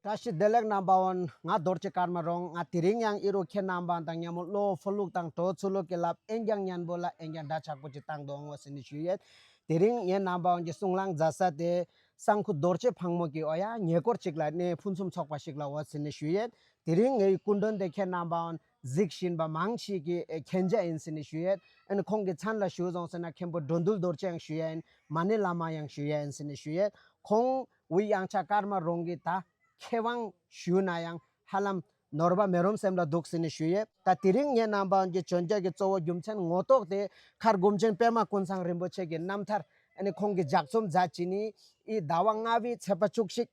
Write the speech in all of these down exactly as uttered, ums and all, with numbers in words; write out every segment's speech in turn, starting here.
བཀྲ་ཤིས་བདེ་ལེགས་རྣམ་པ་འོན། ང་རྡོ་རྗེ་ཀརྨ་རོང་། ང་དེ་རིང་ཡང་ཨི་རོ་ཁྱེད་རྣམ་པ་དང་མཉམ་མོ་བློ་ཕུ་ལུག་དང་གྲོ་ཚུ་ལུག་གི་ལབ་ཨེན་ཀྱང་སྙན་པོ་ལ་ཨེན་ཀྱང་འདྲ་ཆགས་པོ་ཅིག་བཏང་དོ་འོང་བ་ཟེར་ནས་ཞུ་ཡོད། དེ་རིང་ངེད་རྣམ་པ་འོན་གྱི་གསུང་གླེང་མཛད་ས་དེ་གསང་ཁུ་རྡོ་རྗེ་ཕག་མོ་གི་འོ་ཡ་ཉེ་འཁོར་ཅིག་ལ་གནས་ཕུན་སུམ་ཚོགས་པ་ཞིག་ལ་འོ་ཟེར་ནས་ཞུ་ཡོད། དེ་རིང་ངའི་སྐུ་མགྲོན་དེ་ཁྱེད་རྣམ་པ་འོན་གཟིགས་བཞིན་པ་མང་ཞིག་གི་མཁྱེན་རྒྱ་ཡིན་ཟེར་ནས་ཞུ་ཡོད། ཨ་ནི་ཁོང་གི་མཚན་ལ་ཞུ་སོང་ཟེར་ན་མཁན་པོ་འགྲོ་འདུལ་རྡོ་རྗེ་ཡང་ཞུ་ཡ་ཡིན། མ་ཎི་བླ་མ་ཡང་ཞུ་ཡ་ཡིན་ཟེར་ནས་ཞུ་ཡོད། ཁོང་དབུས་གཡང་ཆ་ཀརྨ་རོང་གི་ད་མཁས་དབང་ཞུ་ན་ཡང་ཧ་ལམ་ནོར་བ་མེ་རོམ་སེམས་ལ་འདུག་ཟེར་ནས་ཞུ་ཡོད། ད་དེ་རིང་ངེད་རྣམ་པ་གི་བྱོན་རྒྱ་གི་གཙོ་བོ་རྒྱུ་མཚན་ངོ་ཐོག་དེ་མཁར་སྒོམ་ཆེན་པད་མ་ཀུན་བཟང་རིན་པོ་ཆེ་གི་རྣམ་ཐར་ཨ་ནི་ཁོང་གི་ལྗགས་རྩོམ་མཛད་ཅི་ནི་ཨི་ཟླ་བ་ལྔ་པའི་ཚེས་པ་བཅུ་གཅིག་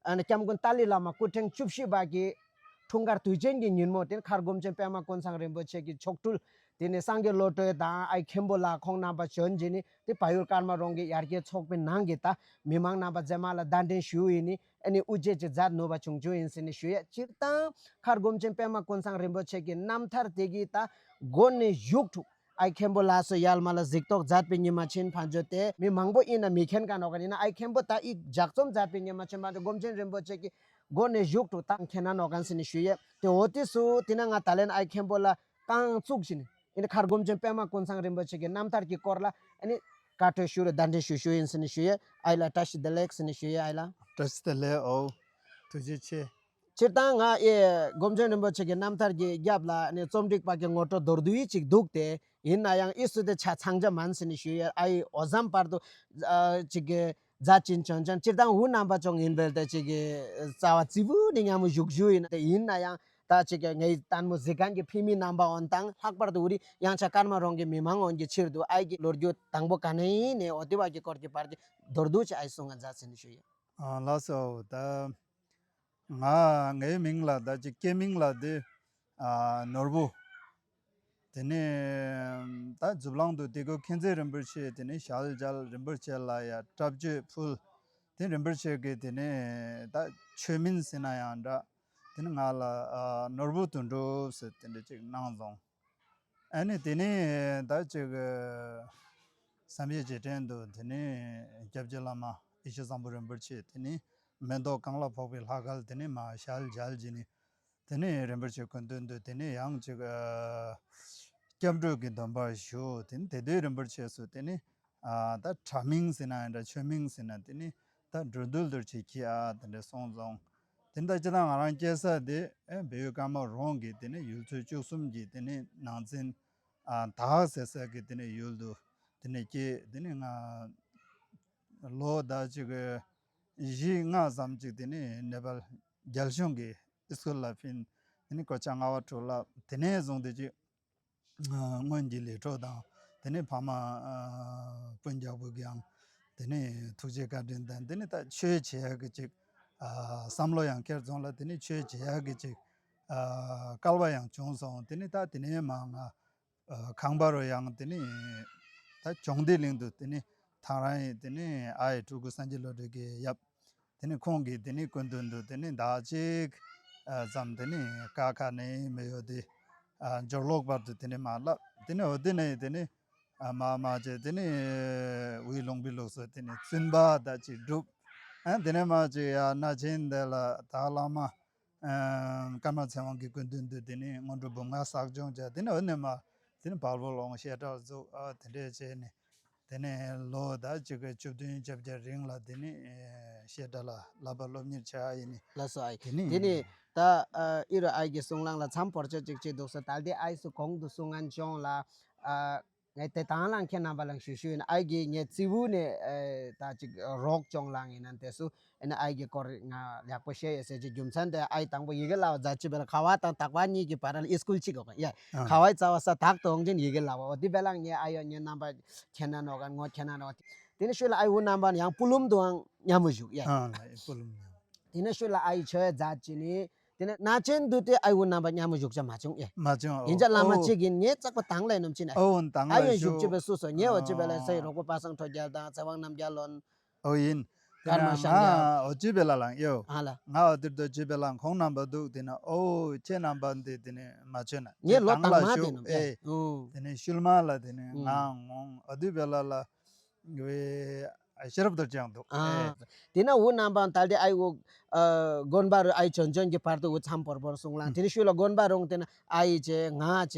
ཨ་ནི་སྐྱབས་མགོན་ཏཱ་ལའི་བླ་མ་སྐུ་ཕྲེང་བཅུ་བཞི་པ་གི་འཁྲུངས་སྐར་དུས་ཆེན་གྱི་ཉིན་མོ་དེ་མཁར་སྒོམ་ཆེན་པད་མ་ཀུན་བཟང་རིན་པོ་ཆེ་གི་མཆོག་སྤྲུལ་དེ་ནི་སངས་རྒྱས་བློ་གྲོས་དང་ཨའི་མཁན་པོ་ལ་ཁོང་རྣམ་པ་བྱོན་རྗེས་ནི་དེ་བལ་ཡུལ་ཀརྨ་རོང་གི་ཡར་རྒྱས་ཚོགས་པའི་ནང་གི་ད་མི་མང་རྣམ་པ་མཛད་མ་ལ་གདན་འདྲེན་ཞུ་ཡིན་ནི་ཨ་ནི་དབུ་འབྱེད་ཅིག་མཛད་ནུས་པ་བྱུང་རྒྱུ་ཡིན་ཟེར་ནི་ཞུ་ཡས། སྤྱིར་བཏང་མཁར་སྒོམ་ཆེན་པད་མ་ཀུན་བཟང་རིན་པོ་ཆེ་གི་རྣམ་ཐར་དེ་གི་ད་མགོ་ནས་མཇུག་ཐུག་ཨའི་མཁན་པོ་ལ་སོ་ཡལ་མ་ལ་གཟིགས་རྟོག་མཛད་པའི་ཉི་མ་ཆེན་ཕན་ཆོད་དེ་མི་མང་པོ་ཡིན་ན་མི་མཁྱེན་ག་ནོག་ག་ཡིན་ན་ཨའི་མཁན་པོ་ད་ཨི་ལྗགས་རྩོམ་མཛད་པའི་ཉི་མ་ཆེན་ཕན་ཆོད་སྒོམ་ཆེན་རིན་པོ་ཆེ་གི་མགོ་ནས་མཇུག་ཏུ་ད་མཁྱེན་ན་ནོག་ག་ཟེར་ནས་ཞུ་ཡས། དེ་འོ་དེ་སུ་དེ་ན་ང་ད་ལན་ཨའི་མཁན་པོ་ལ་རྐང་བཙུགས་ཤིན་ཨ་ནི་མཁར་སྒོམ་ཆེན་པད་མ་ཀུན་བཟང་རིན་པོ་ཆེ་གི་རྣམ་ཐར་གྱི་སྐོར་ལ་ཨ་ནི་བཀའ་འཁྲོལ་ཞུ་རུ་གདན་འདྲེན་ཞུ་ཞུ་ཡིན་ཟེར་ནས་ཞུ་ཡས། ཨའི་ལ་བཀྲ་ཤིས་བདེ་ལེགས་ཟེར་ནས་ཞུ་ཡས་ཨའི་ལ། བཀྲ་ཤིས་བདེ་ལེགས་ཨོ། ཐུགས་རྗེ་ཆེ། སྤྱིར་བཏང་ང་ཨེ་སྒོམ་ཆེན་རིན་པོ་ཆེ་གི་རྣམ་ཐར་གྱི་རྒྱབ་ལ་ནི་རྩོམ་སྒྲིག་པ་གི་ངོ་སྤྲོད་མདོར་བསྡུས་ཅིག་འདུག་སྟེ། ཡིན་ན་ཡང་ཨི་སུ་དེ་ཆ་ཚང་རྒྱ་མན་ཟེར་ནས་ཞུ་ཡས། ཨའི་འོ་ཟམ་བར་དུ་ཨ་ཅིག་གི་མཛད་ཅིན་བྱོན་ཅན་སྤྱིར་བཏང་འུ་རྣམ་པ་ཅུང་ཡིན་པས་དེ་ཅིག་གི་རྩ་བ་རྩི་བུ་ནི་མཉམ་མོ་བཞུགས་ཞུ་ཡིན་དེ་ཡིན་ན་ཡང་ད་ཅིག་གི་ངའི་ལྟད་མོ་གཟིགས་མཁན་གྱི་ཕི་མི་རྣམ་པ་འོན་དང་ལྷག་པར་དུ་འུ་རི་གཡང་ཆ་ཀརྨ་རོང་གི་མི་མང་འོན་གྱི་ཕྱིར་དུ་ཨའི་གི་ལོ་རྒྱུས་དང་པོ་ག་ནས་ཡིན་ནས་འོ་དེ་བ་གི་སྐོར་གྱི་བར་གྱི་མདོར་བསྡུས་ཅིག་ཨའི་གསུང་ང་མཛད་ཟེར་ནས་ཞུ་ཡས། ཨ་ལགས་སོ། ད་ང་ངའི་མིང་ལ་ད་ཅིག་སྐྱེ་མིང་ལ་དེ་ཨ་ནོར་བུ། དེ་ནས་ད་མཛུབ་ལང་དུ་དེ་གོ་མཁྱེན་བརྩེ་རིན་པོ་ཆེ། དེ་ནས་ཞལ་མཇལ་རིན་པོ་ཆེ་ལ་ཡ་སྐྲབ་གཅོད་ཕུལ། དེ་རིན་པོ་ཆེ་གིས་དེ་ནས་ད་ཆོས་མིང་ཟེར་ན་ཡང་འདྲ། དེ་ནས་ང་ལ་ཨ་ནོར་བུ་དོན་གྲུབ་ཟེར་དེ་འདྲ་ཅིག་གནང་སོང་། ཨ་ནི་དེ་ནས་ད་ཅིག་བསམ་ཡས་རྗེས་དྲན་དུ་དེ་ནས་སྐྱབས་རྗེ་བླ་མ་ཡེ་ཤེས་བཟང་པོ་རིན་པོ་ཆེ་དེ་ནས་མེ་ཏོག་གང་ལ་ཕོག་པའི་ལྷ་སྐལ་དེ་ནས་མ་ཞལ་མཇལ་གྱི་ནི། དེ་ནས་རིན་པོ་ཆེ་སྐུ་མདུན་དུ་དེ་ནས་ཡང་ཅིག་ཨ་སྐྱབས་འགྲོ་གི་སྡོམ་པ་ཞུ། དེ་ནས་དེ་དུས་རིན་པོ་ཆེ་སུ་དེ་ནས་ཨ་ད་གྲྭ་མིང་ཟེར་ན་ཡང་འདྲ་ཆོས་མིང་ཟེར་ན་དེ་ནས་ད་འགྲོ་འདུལ་དུ་ཆེ་ཁྱི་ཨ་དེ་འདྲ་སོང་སོང་། དེ་འདྲ་སྤྱི་དང་ང་རང་སྐྱེས་ས་དེ་ཨེ་བལ་ཡུལ་ཀརྨ་རོང་གི་དེ་ནས་ཡུལ་ཚོ་བཅུ་གསུམ་གྱི་དེ་ནས་ནང་ཚན་ཨ་དག་ཟེར་ས་གི་དེ་ནས་ཡུལ་དུ་དེ་ནས་སྐྱེས། དེ་ནས་ང་ལོ་ཟླ་གཅིག་གི་བཞི་ལྔ་ཙམ་ཅིག་དེ་ནས་ནེ་པཱལ་རྒྱལ་གཞུང་གི་སི་ཀུལ་ལ་ཕིན། དེ་ནས་སྐོར་ཆ་ལྔ་བ་དྲུག་ལ་དེ་ནས་བཟུང་སྟེ་ཅིག་སྔོན་གྱི་ལས་འཕྲོ་དང་དེ་ནས་ཕ་མ་སྤུན་རྒྱག་པོ་གིས་ཡང་དེ་ནས་ཐུགས་རྗེ་བཀའ་དྲིན་དང་དེ་ནས་ད་ཆོས་བྱེད་ཡག་གི་ཅིག་བསམ་བློ་ཡང་ཁྱེར་སོང་ལ་དེ་ནས་ཆོས་བྱེད་ཡག་གི་ཅིག་སྐལ་བ་ཡང་བྱུང་སོང་། དེ་ནས་ད་དེ་ནས་མ་ང་ཨ་ཁང་པ་རུ་ཡང་དེ་ནས་ད་གྱོང་སྡེ་གླིང་དུ་དེ་ནས་ཐང་རང་ཡིན། དེ་ནས་ཨ་ཡི་ཕྲུ་གུ་སངས་རྒྱས་བློ་གྲོས་ཀྱི་ཡབ། དེ་ནས་ཁོང་གིས་དེ་ནས་སྐུ་མདུན་དུ་དེ་ནས་ཟླ་གཅིག་ཨ་ཙམ་དེ་ནས་ཀ་ཁ་ནས་མི་ཡོད་དེ་ཨ་འབྱོར་ཀློག་བར་དུ་དེ་ནས་མ་བསླབ། དེ་ནས་འོ་དེ་ནས་དེ་ནས་ཨ་མ་མ་བྱས་དེ་ནས་དབུས་ལུང་པའི་ལུགས་སུ་དེ་ནས་བཙུན་པ་ད་ཅིག་བསྒྲུབས། ཨ་དེ་ནས་མ་ཅིག་ཡ་སྣ་ཆེན་དེ་ལ་ད་བླ་མ། ཨ་ཀརྨ་ཚེ་དབང་གི་སྐུ་མདུན་དུ་དེ་ནས་སྔོན་འགྲོ་འབུམ་ལྔ་བསགས་སྦྱོང་བྱས། དེ་ནས་འོ་ནས་མ་དེ་ནས་བལ་པོ་ལོང་བཤད་གྲྭ་བཙུགས། ཨ་དེ་འདྲས་བྱས་ནས་དེ་ནས་ལོ་ཟླ་གཅིག་གི་བཅུ་བདུན་བཅོ་བརྒྱད་རིང་ལ་དེ་ནས་ཨེ་བཤད་གྲྭ་ལ་བསླབ་པ་སློབ་གཉེར་བྱས་ཡིན་ནི། ལགས་སོ་ཨའི། དེ་ནས་དེ་ནས་ད་ཨ་ཨི་རུ་ཨའི་གི་གསུང་ལང་ལ་མཚམས་བོར་ཆ་གཅིག་བྱས་འདུག་སོ། ད་ལྟའི་ཨའི་སུ་གོང་དུ་གསུང་ངན་བྱུང་ལ་ཨ། ངས་དེ་དང་བླངས་ཁྱེད་རྣམ་པ་ལ་ཞུ་ཞུ་ཡིན། ཨའི་གིས་ངས་རྩིས་བུ་ནས་ཨེ་ད་ཅིག་རོགས་ཅོང་ལངས་ཡིན་ན་དེ་སུ་ཨེ་ན་ཨའི་གི་སྐོར་ང་ཡག་པོ་ཤེས་ཡོད་ཟེར་གྱི་རྒྱུ་མཚན་དེ་ཨའི་དང་པོ་ཡི་གེ་ལ་བ་མཛད་ཅི་བེ་ལ་ཁ་བ་དང་དག་པ་གཉིས་ཀྱི་བར་ལ་ཨི་སྐུལ་གཅིག་གོ་ཡ་ཁ་བའི་རྩ་བ་ས་དག་ཏུ་འོང་ཅིན་ཡི་གེ་ལ་བ་འོ་དེ་བེ་ལ་ངས་ཨའི་ཡོ་ངས་རྣམ་པ་ཁྱེད་ན་ནོ་ག་ངོ་ཁྱེད་ན་ནོ། དེ་ནས་ཤུལ་ལ་ཨའི་འུ་རྣམ་པ་ཡང་པུ་ལུམ་དུའང་མཉམ་མོ་བཞུགས་ཡ། ཨ་ལ་ཨི་པུ་ལུམ་ན། དེ་ནས་ཤུལ་ལ་ཨའི་ཆོས་མཛད་ཅི་ནི། དེ་ནས་ན་ཆེན་དུ་དེ་ཨའི་འུ་རྣམ་པ་མཉམ་མོ་བཞུགས་ཆ་མ་བྱུང་ཨེ། མ་བྱུང་། ཡིན་ཅག་བླ་མ་ཨོ་གཅིག་ཡིན་ངས་བཙག་པ་དང་ལས་ནམ་ཕྱིན་ཨེ། ཨོ་དང་ཨ་ལ་ཡོན་བཞུགས་ཅི་བའི་སུ་སོ་ཉེ་བ་ཅི་བའི་ལ་སའི་རོགས་པ་པ་སངས་ཁྲོ་རྒྱལ་དང་ཚེ་དབང་རྣམ་རྒྱལ་ལོན། ཨོ་ཡིན། དེ་ཀརྨ་ན་ཤཱཀྱ། ང་ཨོ་ཅི་བེ་ལ་ལང་ཡོ། ཨ་ལ། ང་ཨོ་དིར་དོ་ཅི་བེ་ལང་ཁོང་རྣམ་པ་འདུག་དེ་ན་ཨོ་ཁྱེད་རྣམ་པ་འདི་དེ་ནས་མ་བྱོན་ན་ངས་ལོ་དང་མ་དེ་ནོ་ཨེ། ཨོ། དེ་ནས་ཤུལ་མ་ལ་དེ་ནས་ང་ངོང་ཨོ་དི་བེ་ལ་ལ་བེ། ཤེས་རབ་རྡོ་རྗེའང་འདུག་ཨ། དེ་ན་འུ་རྣམ་པའང་ད་ལྟའི་ཨའི་འུ་ཨ་དགོན་པ་རུ་ཨའི་བྱོན་བྱོན་གྱི་བར་དུ་འུ་མཚམས་བོར་བོར་སོང་ལ། དེ་ནས་ཤུལ་ལ་དགོན་པ་རུང་དེ་ན་ཨའི་བྱས་ང་བྱས་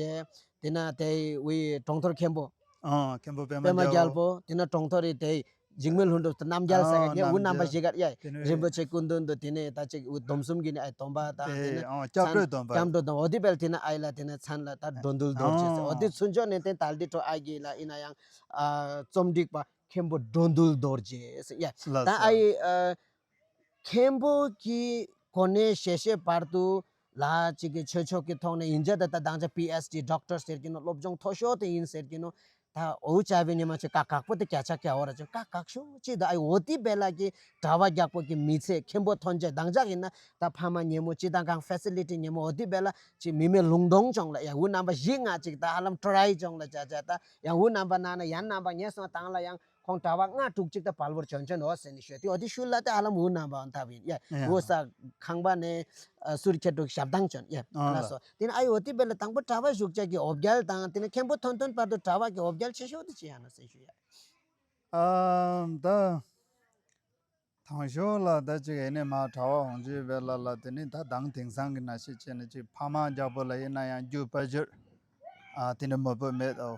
དེ་ན་དེ་འུའི་གྲོང་ཐོར་མཁན་པོ། ཨ། མཁན་པོ་པད་མ་པད་མ་རྒྱལ་པོ། དེ་ན་གྲོང་ཐོར་རི་དེ་འཇིགས་མེད་ལྷུན་གྲུབ་རྣམ་རྒྱལ་ཟེར་ག་ངས་འུ་རྣམ་པ་བཞི་གར་ཡ་རིན་པོ་ཆེ་སྐུ་མདུན་དུ་དེ་ནས་ད་ཅིག་འུ་སྡོམ་གསུམ་གྱི་ནས་ཨའི་སྡོམ་པ་དང་དེ་ནས་སྐྱབས་འགྲོའི་སྡོམ་པ། སྐྱབས་འགྲོ་སྡོམ་པ། འོ་དེ་བལ་དེ་ན་ཨའི་ལ་དེ་ན་མཚན་ལ་ད་འགྲོ་འདུལ་རྡོ་རྗེ་ཟེར། འོ་དེ་ཚུན་ཆོད་ནས་དེ་ད་ལྟའི་འཕྲོ་ཨའི་གི་ལ་ཡིན་ན་ཡང་ཨ་རྩོམ་སྒྲིག་པ། མཁན་པོ་འགྲོ་འདུལ་རྡོ་རྗེ་ཟེར་ཡ། ལགས་ད་སོ། ཨའི་ཨ་མཁན་པོ་གི་གོ་གནས་ཞལ་བཞེས་བར་དུ་ལ་ཅིག་གི་ཆོས་ཕྱོགས་ཀྱི་ཐོག་ནས་ཡིན་ཅེ་ད་ད་དང་ཅ་པི་ཨེཆ་ཌི་ཌོག་ཊར་ཟེར་གྱི་ནོ། སློབ་སྦྱོང་མཐོ་ཤོས་དེ་ཡིན་ཟེར་གྱི་ནོ། ད་འུ་ཅག་པའི་ཉི་མ་ཅིག་ཀ་ཁག་པོ་དེ་སྐད་ཆ་སྐད་འོ་ར་ཅིག་ཀ་ཁག་ཤོས་ཅིག་ད་ཨའི་འོ་དེ་བེ་ལ་གི་གྲྭ་པ་རྒྱག་པོ་གི་མི་ཚེ་མཁན་པོ་ཐོན་ཅེ་དང་ཅག་ཡིན་ན་ད་ཕ་མ་ཉེ་མོ་ཅིག་དང་གང་ཕེ་སི་ལི་ཊི་ཉེ་མོ་འོ་དེ་བེ་ལ་ཅིག་མི་མེད་ལུང་སྟོང་ཅོང་ལ་ཡ་འུ་རྣམ་པ་བཞི་ལྔ་ཅིག་ད་ཧ་ལམ་ཊ་རའི་ཅོང་ལ་ཅ་ཅ་ད་ཡང་འུ་རྣམ་པ་ན་ན་ཡང་རྣམ་པ་ངས་སོང་དང་ལ་ཡང་། ཁོང་གྲྭ་པ་ལྔ་དྲུག་ཅིག་ད་བལ་པོར་བྱོན་བྱོན་འོ་ཟེར་ནས་ཤོད་དེ་འོ་དེ་ཤུལ་ལ་དེ་ཧ་ལམ་འུ་རྣམ་པའང་ཐབ་ཡིན་ཡ། ཡ། འུ་ས་ཁང་པ་ནས་ཨ་སུར་ཁྱེར་འགྲོ་ཞབས་ཏང་བྱོན་ཡ། ཨ་ལ་ལ། སོ་དེ་ནས་ཨ་ཡོ་དེ་བེ་ལ་དང་པོ་གྲྭ་པ་བཞུགས་ཅག་གི་འོ་བརྒྱལ་དང་དེ་ནས་མཁན་པོ་ཐོན་ཐོན་བར་དུ་གྲྭ་པ་གི་འོ་བརྒྱལ་ཆེ་ཤོས་དེ་ཅི་ཡང་ན་ཟེར་ཞུ་ཡ། ཨ་ད་དང་ཤོས་ལ་ད་ཅིག་ཨེ་ནས་མ་གྲྭ་པ་འོང་ཅི་བེ་ལ་ལ་དེ་ནས་ད་དང་དེང་སང་གི་ན་ཤི་ཅེ་ནས་ཅིག་ཕ་མ་རྒྱག་པོ་ལ་ཡིན་ན་ཡང་རྒྱུ་པ་ཇུར་ཨ་དེ་ནས་མོ་པོ་མེད་འོ།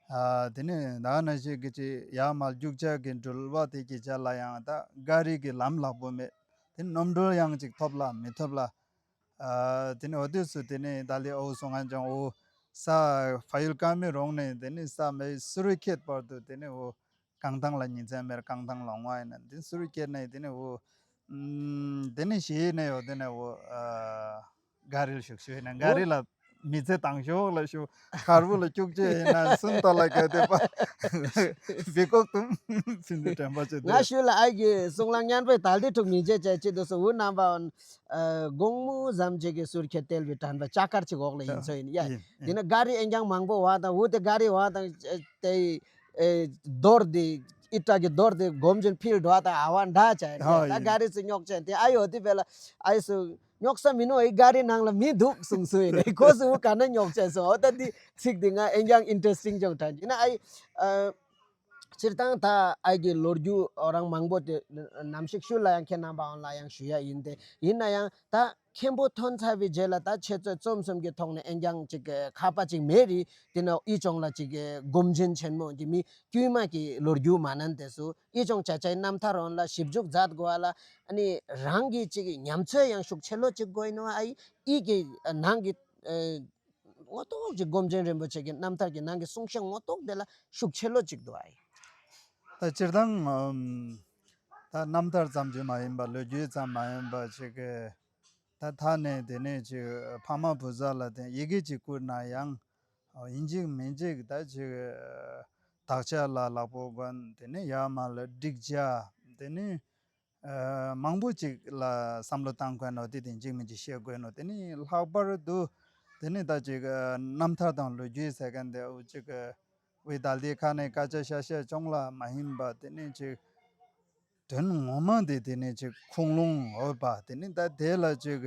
ཨ་དེ་ནས་ད་ན་ཤི་གི་ཅིག་ཡ་མ་རྒྱུག་ཅག་གི་འགྲུལ་བ་དེ་གི་ཅ་ལ་ཡང་ད་ག་རི་གི་ལམ་ལག་པོ་མེད། དེ་ནས་གནམ་གྲུ་ཡང་ཅིག་ཐོབ་ལ་མི་ཐོབ་ལ། ཨ་དེ་ནས་འོ་དུས་སུ་དེ་ནས་ད་ལི་ཨོ་སོང་ང་ཅང་ཨོ་ས་ཕ་ཡུལ་ཀ་མི་རོང་ནས་དེ་ནས་ས་མེ་སུ་རུ་ཁེད་བར་དུ་དེ་ནས་ཨོ་རྐང་ཐང་ལ་ཉིན་མཚན་མེར་རྐང་ཐང་ལ་འོང་བ་ཡིན་ན་དེ་སུ་རུ་ཁེད་ནས་དེ་ནས་ཨོ་ཨམ་དེ་ནས་ཞེ་ནས་ཡོད་དེ་ནས་ཨོ་ཨ་ག་རི་ལ་ཞུགས་ཞུ་ཡིན་ན་ག་རི་ལ་མི་ཚེ་དང་ཞོག་ལ་ཞུ་ཁར་བུ་ལ་སྐྱུག་ཅེ་ཡིན་ན་སུན་ཏ་ལ་ག་དེ་པ་བི་ཀོག་ཏུམ་ཕྱིན་ཏེ་དྲན་པ་ཅི་ང་འདུག་ཤུལ་ལ་ཨ་གི་གསུང་ལ་སྙན་པའི་དལ་དེ་ཐུག་མི་བྱེད་ཅེས་ཅི་འདུག་སུ་འུ་རྣམ་པ་ཨ་དགོང་མོ་ཟམ་ཅིག་གི་སུར་ཁྱེར་ཏེལ་བའི་དྲན་པ་ལྕགས་མཁར་ཅིག་འོག་ལ་ཡིན་ཚོད་ཡིན་ཡ། ཡིན་ཡིན། དེ་ན་ག་རི་ཨེ་རྐྱང་མང་པོ་བ་དང་འུ་དེ་ག་རི་བ་དང་ཨེ་དེ་ཨེ་རྡོར་དེ་ཨི་ཏྲ་གི་རྡོར་དེ་སྒོམ་བཞིན་ཕིལ་འགྲོ་བ་དང་ཨ་བ་འདྲ་ཅག་ཡིན་ཨ་ད་ཡིན། ག་རི་ཚོ་རྙོག་ཅན་དེ་ཨ་ཡོ་དེ་བེ་ལ་ཨ་ཡི་སུ་རྙོག་ས་མི་ནོ་ཨི་ག་རི་ནང་ལ་མི་འདུག་གསུངས་སུ་ཡིན་ཁོ་སུ་འུ་ག་ན་རྙོག་ཅན་སོང་འོ་ད་དེ་ཚིག་དེ་ང་ཨེ་རྐྱང་ཨིན་ཊ་རེ་སི་ཊིང་ཅོང་དྲན་ཡིན་ན་ཨ་ཡི་ཨ། སྤྱིར་བཏང་ད་ཨའི་གི་ལོ་རྒྱུས་རང་མང་པོ་དེ་ནམ་ཞིག་ཤུལ་ལ་ཡང་ཁྱེད་རྣམ་པའང་ལ་ཡང་ཞུ་ཡ་ཡིན་ཏེ། ཡིན་ན་ཡང་ད་མཁན་པོ་ཐོན་ཚར་བའི་རྗེས་ལ་ད་འཆད་རྩོད་རྩོམ་གསུམ་གྱི་ཐོག་ནས་ཨེ་རྐྱང་ཅིག་ཁ་པ་ཅིག་མེད་རི། དེ་ན་ཨི་ཅོང་ལ་ཅིག་སྒོམ་ཆེན་ཆེན་མོ་གི་མི་དཀྱུས་མ་གི་ལོ་རྒྱུས་མ་ནན་དེ་སུ་ཨི་ཅོང་ཅ་ཅའི་རྣམ་ཐར་འོན་ལ་ཞིབ་འཇུག་མཛད་དགོས་ལ། ཨ་ནི་རང་གི་ཅིག་ཉམས་ཚོད་ཡང་ཤུགས་ཆེ་ལོ་ཅིག་དགོས་ནོ་ཨའི་ཨི་གི་ནང་གི་ངོ་ཐོག་ཅིག་སྒོམ་ཆེན་རིན་པོ་ཆེ་གི་རྣམ་ཐར་གྱི་ནང་གི་གསུང་བཤད་ངོ་ཐོག་དེ་ལ་ཤུགས་ཆེ་ལོ་ཅིག་འདུག་ཨ་ཡིན། ད་སྤྱིར་བཏང་ཨམ་ད་རྣམ་ཐར་ཙམ་གྱིས་མ་ཡིན་པ་ལོ་རྒྱུས་ཙམ་མ་ཡིན་པ་ཅིག་གི་ད་ཐ་ནས་དེ་ནས་ཅིག་ཕ་མ་བུ་བཟའ་ལ་དེ་ཡི་གེ་ཅིག་བསྐུར་ན་ཡང་ཨོ་ཡིན་གཅིག་མིན་གཅིག་ད་ཅིག་དག་ཆ་ལ་ལག་པོ་གོན་དེ་ནས་ཡར་མར་ལ་འགྲིག་བྱ་དེ་ནས། ཨ་མང་པོ་ཅིག་ལ་བསམ་བློ་བཏང་དགོས་ནོ་དེ་དེ་གཅིག་མིན་གཅིག་ཤེས་དགོས་ནོ་དེ་ནི་ལྷག་པར་དུ་དེ་ནི་ད་ཅིག་ཨ་རྣམ་ཐར་དང་ལོ་རྒྱུས་ཟེར་མཁན་དེ་འུ་ཅིག་ཨ་འུའི་ད་ལྟའི་ཁ་ནས་སྐད་ཆ་བཤད་བཤད་ཅོང་ལ་མ་ཡིན་པ་དེ་ནི་ཅིག་དོན་ངོ་མ་དེ་དེ་ནི་ཅིག་ཁུངས་ལུང་འོས་པ་དེ་ནི་ད་དེ་ལ་ཅིག་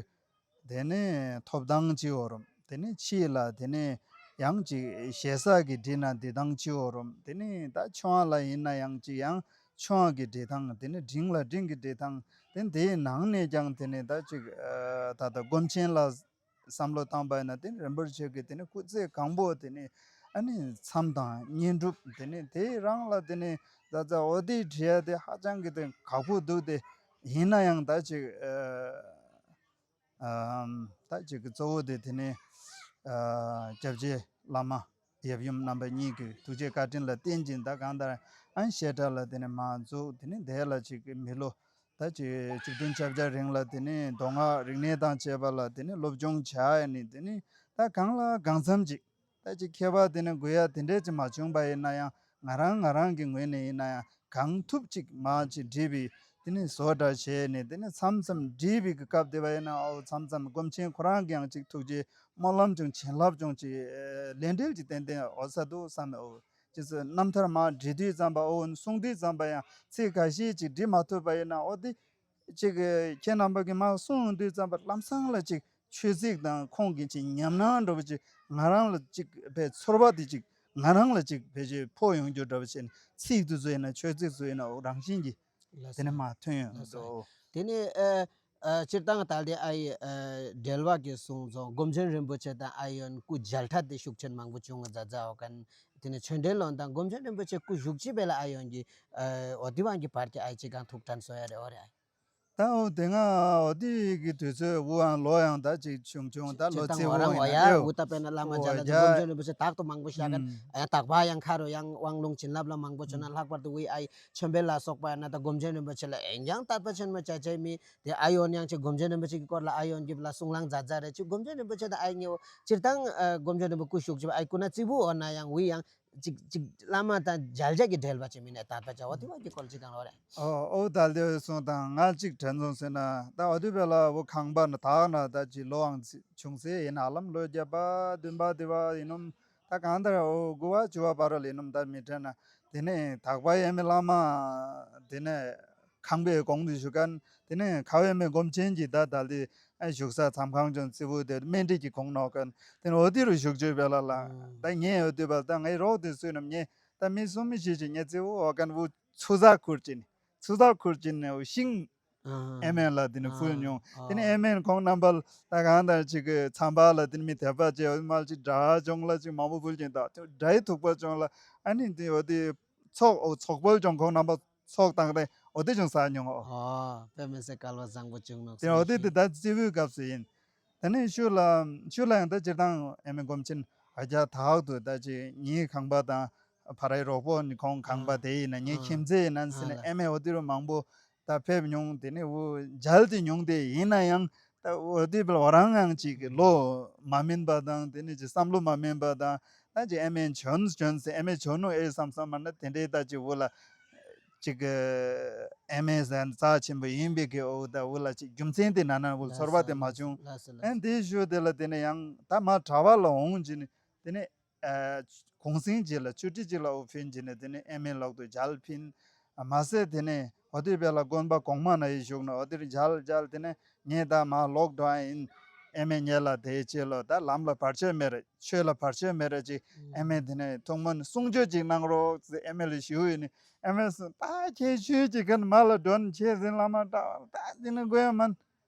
དེ་ནས་ཐོབ་ཐང་ཅིག་ཡོད་རུང་དེ་ནས་ཕྱིས་ལ་དེ་ནས་ཡང་ཅིག་ཞེ་ས་གི་འབྲི་ན་འབྲི་ཐང་ཅིག་ཡོད་རུང་དེ་ནས་ད་ཆུང་བ་ལ་ཡིན་ན་ཡང་ཅིག་ཡང་ཆུང་བ་གི་འབྲི་ཐང་དེ་ནས་འབྲིང་ལ་འབྲིང་གི་འབྲི་ཐང་དེ་དེའི་ནང་ནས་ཀྱང་དེ་ནས་ད་ཅིག་ད་ལྟ་སྒོམ་ཆེན་ལ་བསམ་བློ་བཏང་པ་ཡིན་ན་དེ་ནས་རིན་པོ་ཆེ་གི་དེ་ནས་སྐུ་ཚེ་གང་པོ་དེ་ནས་ཨ་ནི་མཚམས་དང་བསྙེན་སྒྲུབ་དེ་ནས་དེ་རང་ལ་དེ་ནས་ད་ད་འོ་དེ་བྲིས་ཡ་དེ་ཧ་ཅང་གི་དེ་ཁག་པོ་འདུག་དེ་ཡིན་ན་ཡང་ད་ཅིག་ཨ། ཨམ་ད་ཅིག་གི་གཙོ་བོ་དེ་དེ་ནས་ཨ་སྐྱབས་རྗེ་བླ་མ་ཡབ་ཡུམ་རྣམ་པ་གཉིས་ཀྱི་ཐུགས་རྗེ་བཀའ་དྲིན་ལ་བརྟེན་ཅིང་ད་གང་ལྟར་ཨན་བཤད་གྲྭ་ལ་དེ་ནས་མ་འཛུགས་དེ་ནས་དེ་ལ་ཅིག་གི་མི་ལོ་ད་ཅིག་བཅུ་བདུན་ཆ་བརྒྱ་རིང་ལ་དེ་ནས་མདོ་སྔགས་རིག་གནས་དང་བཅས་པ་ལ་དེ་ནས་སློབ་སྦྱོང་བྱ་ཡ་ནི་དེ་ནས་ད་གང་ལ་གང་འཚམ་ཅིག་ད་ཅིག་མཁས་པ་དེ་ནས་དགོས་ཡ་དེ་འདྲས་ཅིག་མ་བྱུང་པ་ཡིན་ན་ཡང་ང་རང་ང་རང་གི་ངོས་ནས་ཡིན་ན་ཡང་གང་ཐུབ་ཅིག་མ་ཅིག་བྲིས་པའི་དེ་ནས་བཟོ་གྲྭ་བྱས་ནས་དེ་ནས་མཚམས་མཚམས་བྲིས་པའི་གི་སྐབས་དེ་བ་ཡིན་ན་ཨོ་མཚམས་མཚམས་སྒོམ་ཆེན་ཁོ་རང་གི་ཡང་ཅིག་ཐུགས་རྗེ་སྨོན་ལམ་ཅུང་བྱིན་རླབས་ཅུང་ཅིག་ལས་འབྲེལ་ཅིག་ཏན་ཏན་འོ་ས་འདུག་བསམ་ཨོ་ཅི་ཟེར་རྣམ་ཐར་མ་བྲིས་དུས་ཙམ་པ་ཨོ་གསུང་དུས་ཙམ་པ་ཡང་ཚིག་ཁ་ཤས་ཅིག་བྲིས་མ་ཐུབ་པ་ཡིན་ན་ཨོ་དེ། ཅིག་ཁྱེད་རྣམ་པ་གིས་མར་གསུངས་དུས་ཙམ་པ་ལམ་སང་ལ་ཅིག་ཆོས་ཚིག་དང་ཁོང་གི་ཅིག་ཉམས་སྣང་འདྲ་བོ་ཅིག་ང་རང་ལ་ཅིག་དཔེ་ཚོར་བ་དེ་ཅིག་ ང་རང་ལ་ཅིག་ཕལ་ཆེར་ཕོག་ཡོང་རྒྱུ་འདྲ་བ་བྱས་ནས་ཚིག་དེ་ཚོ་ཡིན་ན་ཆོས་ཚིག་ཚོ་ཡིན་ན་འོ་རང་བཞིན་གྱིས་ལགས་དེ་ནས་སོ། མར་ཐོན་ཡོང་ལགས་སོ། འདུག་དེ་ནས་ཨ་ཨ་སྤྱིར་བཏང་ད་ལྟའི་ཨ་ཡི་ཨ་འགྲེལ་པ་གི་གསུང་སོང་སྒོམ་ཆེན་རིན་པོ་ཆེ་དང་ཨ་ཡོན་སྐུ་མཇལ་འཕྲད་དེ་ཤུགས་ཆེན་མང་པོ་བྱུང་བ་མཛད་མཛད་འོ་གན། དེ་ནས་ཆོས་འབྲེལ་ལོ་དང་སྒོམ་ཆེན་རིན་པོ་ཆེ་སྐུ་བཞུགས་ཅི་བས་ལ་ཨ་ཡོན་གྱི་ཨ་འོ་དེ་བང་གི་བར་གྱི་ཨ་ཡི་ཅི་གང་ཐུགས་དྲན་གསོ་ཡ་རེད་འོ་རེད་ཨ་ཡི། ད་འོ་དེ་སྔ་འོ་དེ་གི་དུས་ཚོད་འུ་ཨང་ལོ་ཡང་ད་ཅིག་ཆུང་ཆུང་ད་ལོ་སྤྱིར་བཏང་ཙི་འོ་བོ་རང་ཡིན་འོ་ན་ཡ་ཨེའོ། འུ་ད་དཔེར་ན་བླ་མ་འོ་མཇལ་ལ་ཡ། སྒོམ་ཆེན་རིན་པོ་ཆེ་དག་ཏུ་མང་པོ་བཞག་གན། ཨུམ། ཡང་དག་པ་ཡང་ཁ་རུ་ཡང་དབང་ལུང་བྱིན་རླབས་ལ་མང་པོ་བྱུང་ན། ཨུམ། ལྷག་པར་དུ་འུའི་ཨ་ཡི་ཆོས་འཕེལ་ལ་སོགས་པ་ཡང་ན་ད་སྒོམ་ཆེན་རིན་པོ་ཆེ་ལ་ཨེ་ཡང་དད་པ་ཆེན་མོ་བྱ་བྱེད་མི་དེ་ཨ་ཡོན་ཡང་ཆེ་སྒོམ་ཆེན་རིན་པོ་ཆེ་གི་སྐོར་ལ་ཨ་ཡོན་གྱིས་ལ་གསུང་ལང་མཛད་མཛད་རེད། ཅིག་སྒོམ་ཆེན་རིན་པོ་ཆེ་དང་ཨ་ཡི་གཉིས་པོ་སྤྱིར་བཏང་ཨ་སྒོམ་ཆེན་རིན་པོ་སྐུ་བཞུགས་ཅིག་ཨ་ཡི་སྐུ་ན་ཙི་བུ་འོ་ན་ཡང་འུའི་ཡང་ཅིག་ཅིག་བླ་མ་དང་མཇལ་བྱ་གི་འབྲེལ་བ་ཅིག་མིན་ནས་དད་པ་བྱ་བ་དེ་བ་གི་སྐོར་ཅིག་གང་ལོ་རེད། ཨོ་ཨོ་ད་ལྟའི་གསུང་དང་ང་གཅིག་དྲན་སོང་ཟེར་ན་ད་འོ་དུས་བས་ལ་འུ་ཁང་པ་ན་དག་ན་ད་ཅིག་ལོའང་ཆུང་སེ་ཡིན་ཧ་ལམ་ལོ་བརྒྱད་པ་བདུན་པ་དེ་བ་ཡིན་ནམ། ད་གང་ལྟར་འོ་དགུ་བ་བཅུ་བ་བར་ལ་ཡིན་ནམ་ད་མི་དྲན་ན། དེ་ནས་དག་པ་ཡས་མས་བླ་མ་དེ་ནས་ཁང་པའི་གོང་དུ་བཞུགས་མཁན་དེ་ནས་ཁ་བའི་མི་སྒོམ་ཆེན་གྱི་ད་ད་ལྟའི་ཨ་བཞུགས་ས་མཚམས་ཁང་ཆུང་ཙི་བོ་དེ་སྨན་ཁྲི་གི་གོང་ནོག་མཁན་དེ་ནས་འོ་དེ་རུ་བཞུགས་བྱོས་པས་ལ་ལ། ཨང་། ད་ངས་འོ་དུས་བས་ད་ངའི་རོགས་དེ་སུ་ཡིན་ནམ་ངས་ད་མི་གསུམ་མི་བཞི་ཅིག་ངས་ཙི་བོ་འོ་མཁན་བུ་ཚུ་ཟ་ཁུར་ཅིན། ཚུ་ཟ་ཁུར་ཅིན་ནས་ཤིང་ཨ་མེན་ལ་དེ་ནས་ཕུལ་མྱོང་། དེ་ནས་ཨ་མེན་ཁོང་རྣམ་པ་ལ་ད་གང་ལྟར་ཅིག་གི་ཚང་པ་ལ་དེ་ནས་མི་དད་པ་བྱས་འོ་མ་ཅིག་དགྲ་བཅོམ་ལ་ཅིག་མང་པོ་ཕུལ་ཅིང་ད་དགྲའི་ཐུག་པ་བཅོམ་ལ་ཨ་ནི་དེ་འོ་དེ་ཚོགས་འོ་ཚོགས་དཔལ་ཅོང་ཁོང་རྣམ་པ་ཚོགས་བཏང་སྟེ་འོ་དེ་ཅུང་ཟ་མྱོང་ཨོ། ཨོ་དཔེ་མི་སྲིད་སྐལ་བ་བཟང་པོ་བྱུང་ནོ་དེ་འོ་དེ་དེ་ད་རྩེ་བོའི་སྐབས་སུ་ཡིན། དེ་ནས་ཤུ་ལ་ཤུ་ལ་ཡང་ད་སྤྱིར་བཏང་ཨ་མེན་སྒོམ་ཆེན་ཨ་ཅག་དག་ཏུ་ད་ཅིག་ངའི་ཁང་པ་དང་ཕ་རའི་རོགས་པོ་ནི་ཁོང་ཁང་པ་དེ་ཡིན་ན་ངའི་ཁྱིམ་མཚེས་ཡིན་ན་ཟེར་ནས་ཨ་མེ་འོ་དེ་རུ་མང་པོ་ད་ཕེབས་མྱོང་། དེ་ནས་འུ་མཇལ་ཏེ་མྱོང་སྟེ་ཡིན་ན་ཡང་ད་འོ་དེ་བལ་བ་རང་ཡང་ཅིག་གི་བློ་མ་སྨིན་པ་དང་དེ་ནས་ཅིག་བསམ་བློ་མ་སྨིན་པ་དང་ད་ཅིག་ཨ་མེ་བྱོན་བྱོན་ཟེར་ཨ་མེ་བྱོན་ནོ་ཨེ་བསམ་བསམ་མ་ན་དེ་འདྲའི་ད་ཅིག་འུ་ལ་ཅིག་ཨ་མེ་ཟན་རྩ་ཆེན་པོ་ཡིན་པའི་གི་འོ་ད་འུ་ལ་ཅིག་རྒྱུ་མཚན་དེ་ན་ན་འུ་ཚོར་བ་དེ་མ་བྱུང་། ཨ་འདི་ཞུ་དེ་ལ་དེ་ནས་ཡང་ད་མ་གྲྭ་བ་ལ་འོང་ཅི་ནས་དེ་ནས། ཨ་གུང་སེང་རྗེས་ལ་ཆུ་ཊི་གཅིག་ལ་འུ་ཕིན་གྱི་ནས་དེ་ནས་ཨ་མེ་ལོག་ཏུ་མཇལ་ཕིན། ཨ་མ་ཟད་དེ་ནས་འོ་དེ་བས་ལ་དགོན་པ་གོང་མ་ན་ཡི་བཞུགས་ནས་འོ་དེར་མཇལ་མཇལ་དེ་ནས་ངས་ད་མ་ལོག་འགྲོ་ཨ་ཡིན། ཨ་མེ་ཉེ་ལ་དེའི་ཆེད་ལོ་ད་ལམ་ལ་བར་ཆད་མེད་རེད་ཆོས་ལ་བར་ཆད་མེད་རེད་ཅིག་ཨ་མེ་དེ་ནས་ཐུགས་སྨོན་གསུང་ཆོས་ཅིག་གནང་རོགས་ཟེར་ཨ་མེ་ལ་ཞུ་ཡིན་ནས་ཨ་མེ་སོང་ད་ཁྱེད་ཆོས་ཅིག་གན་མ་ལ་མགྲོན་ཁྱེད་ཟིན་ལ་མ་འདྲ་བ་ད་དེ་ནས་དགོས་ཡ་མིན།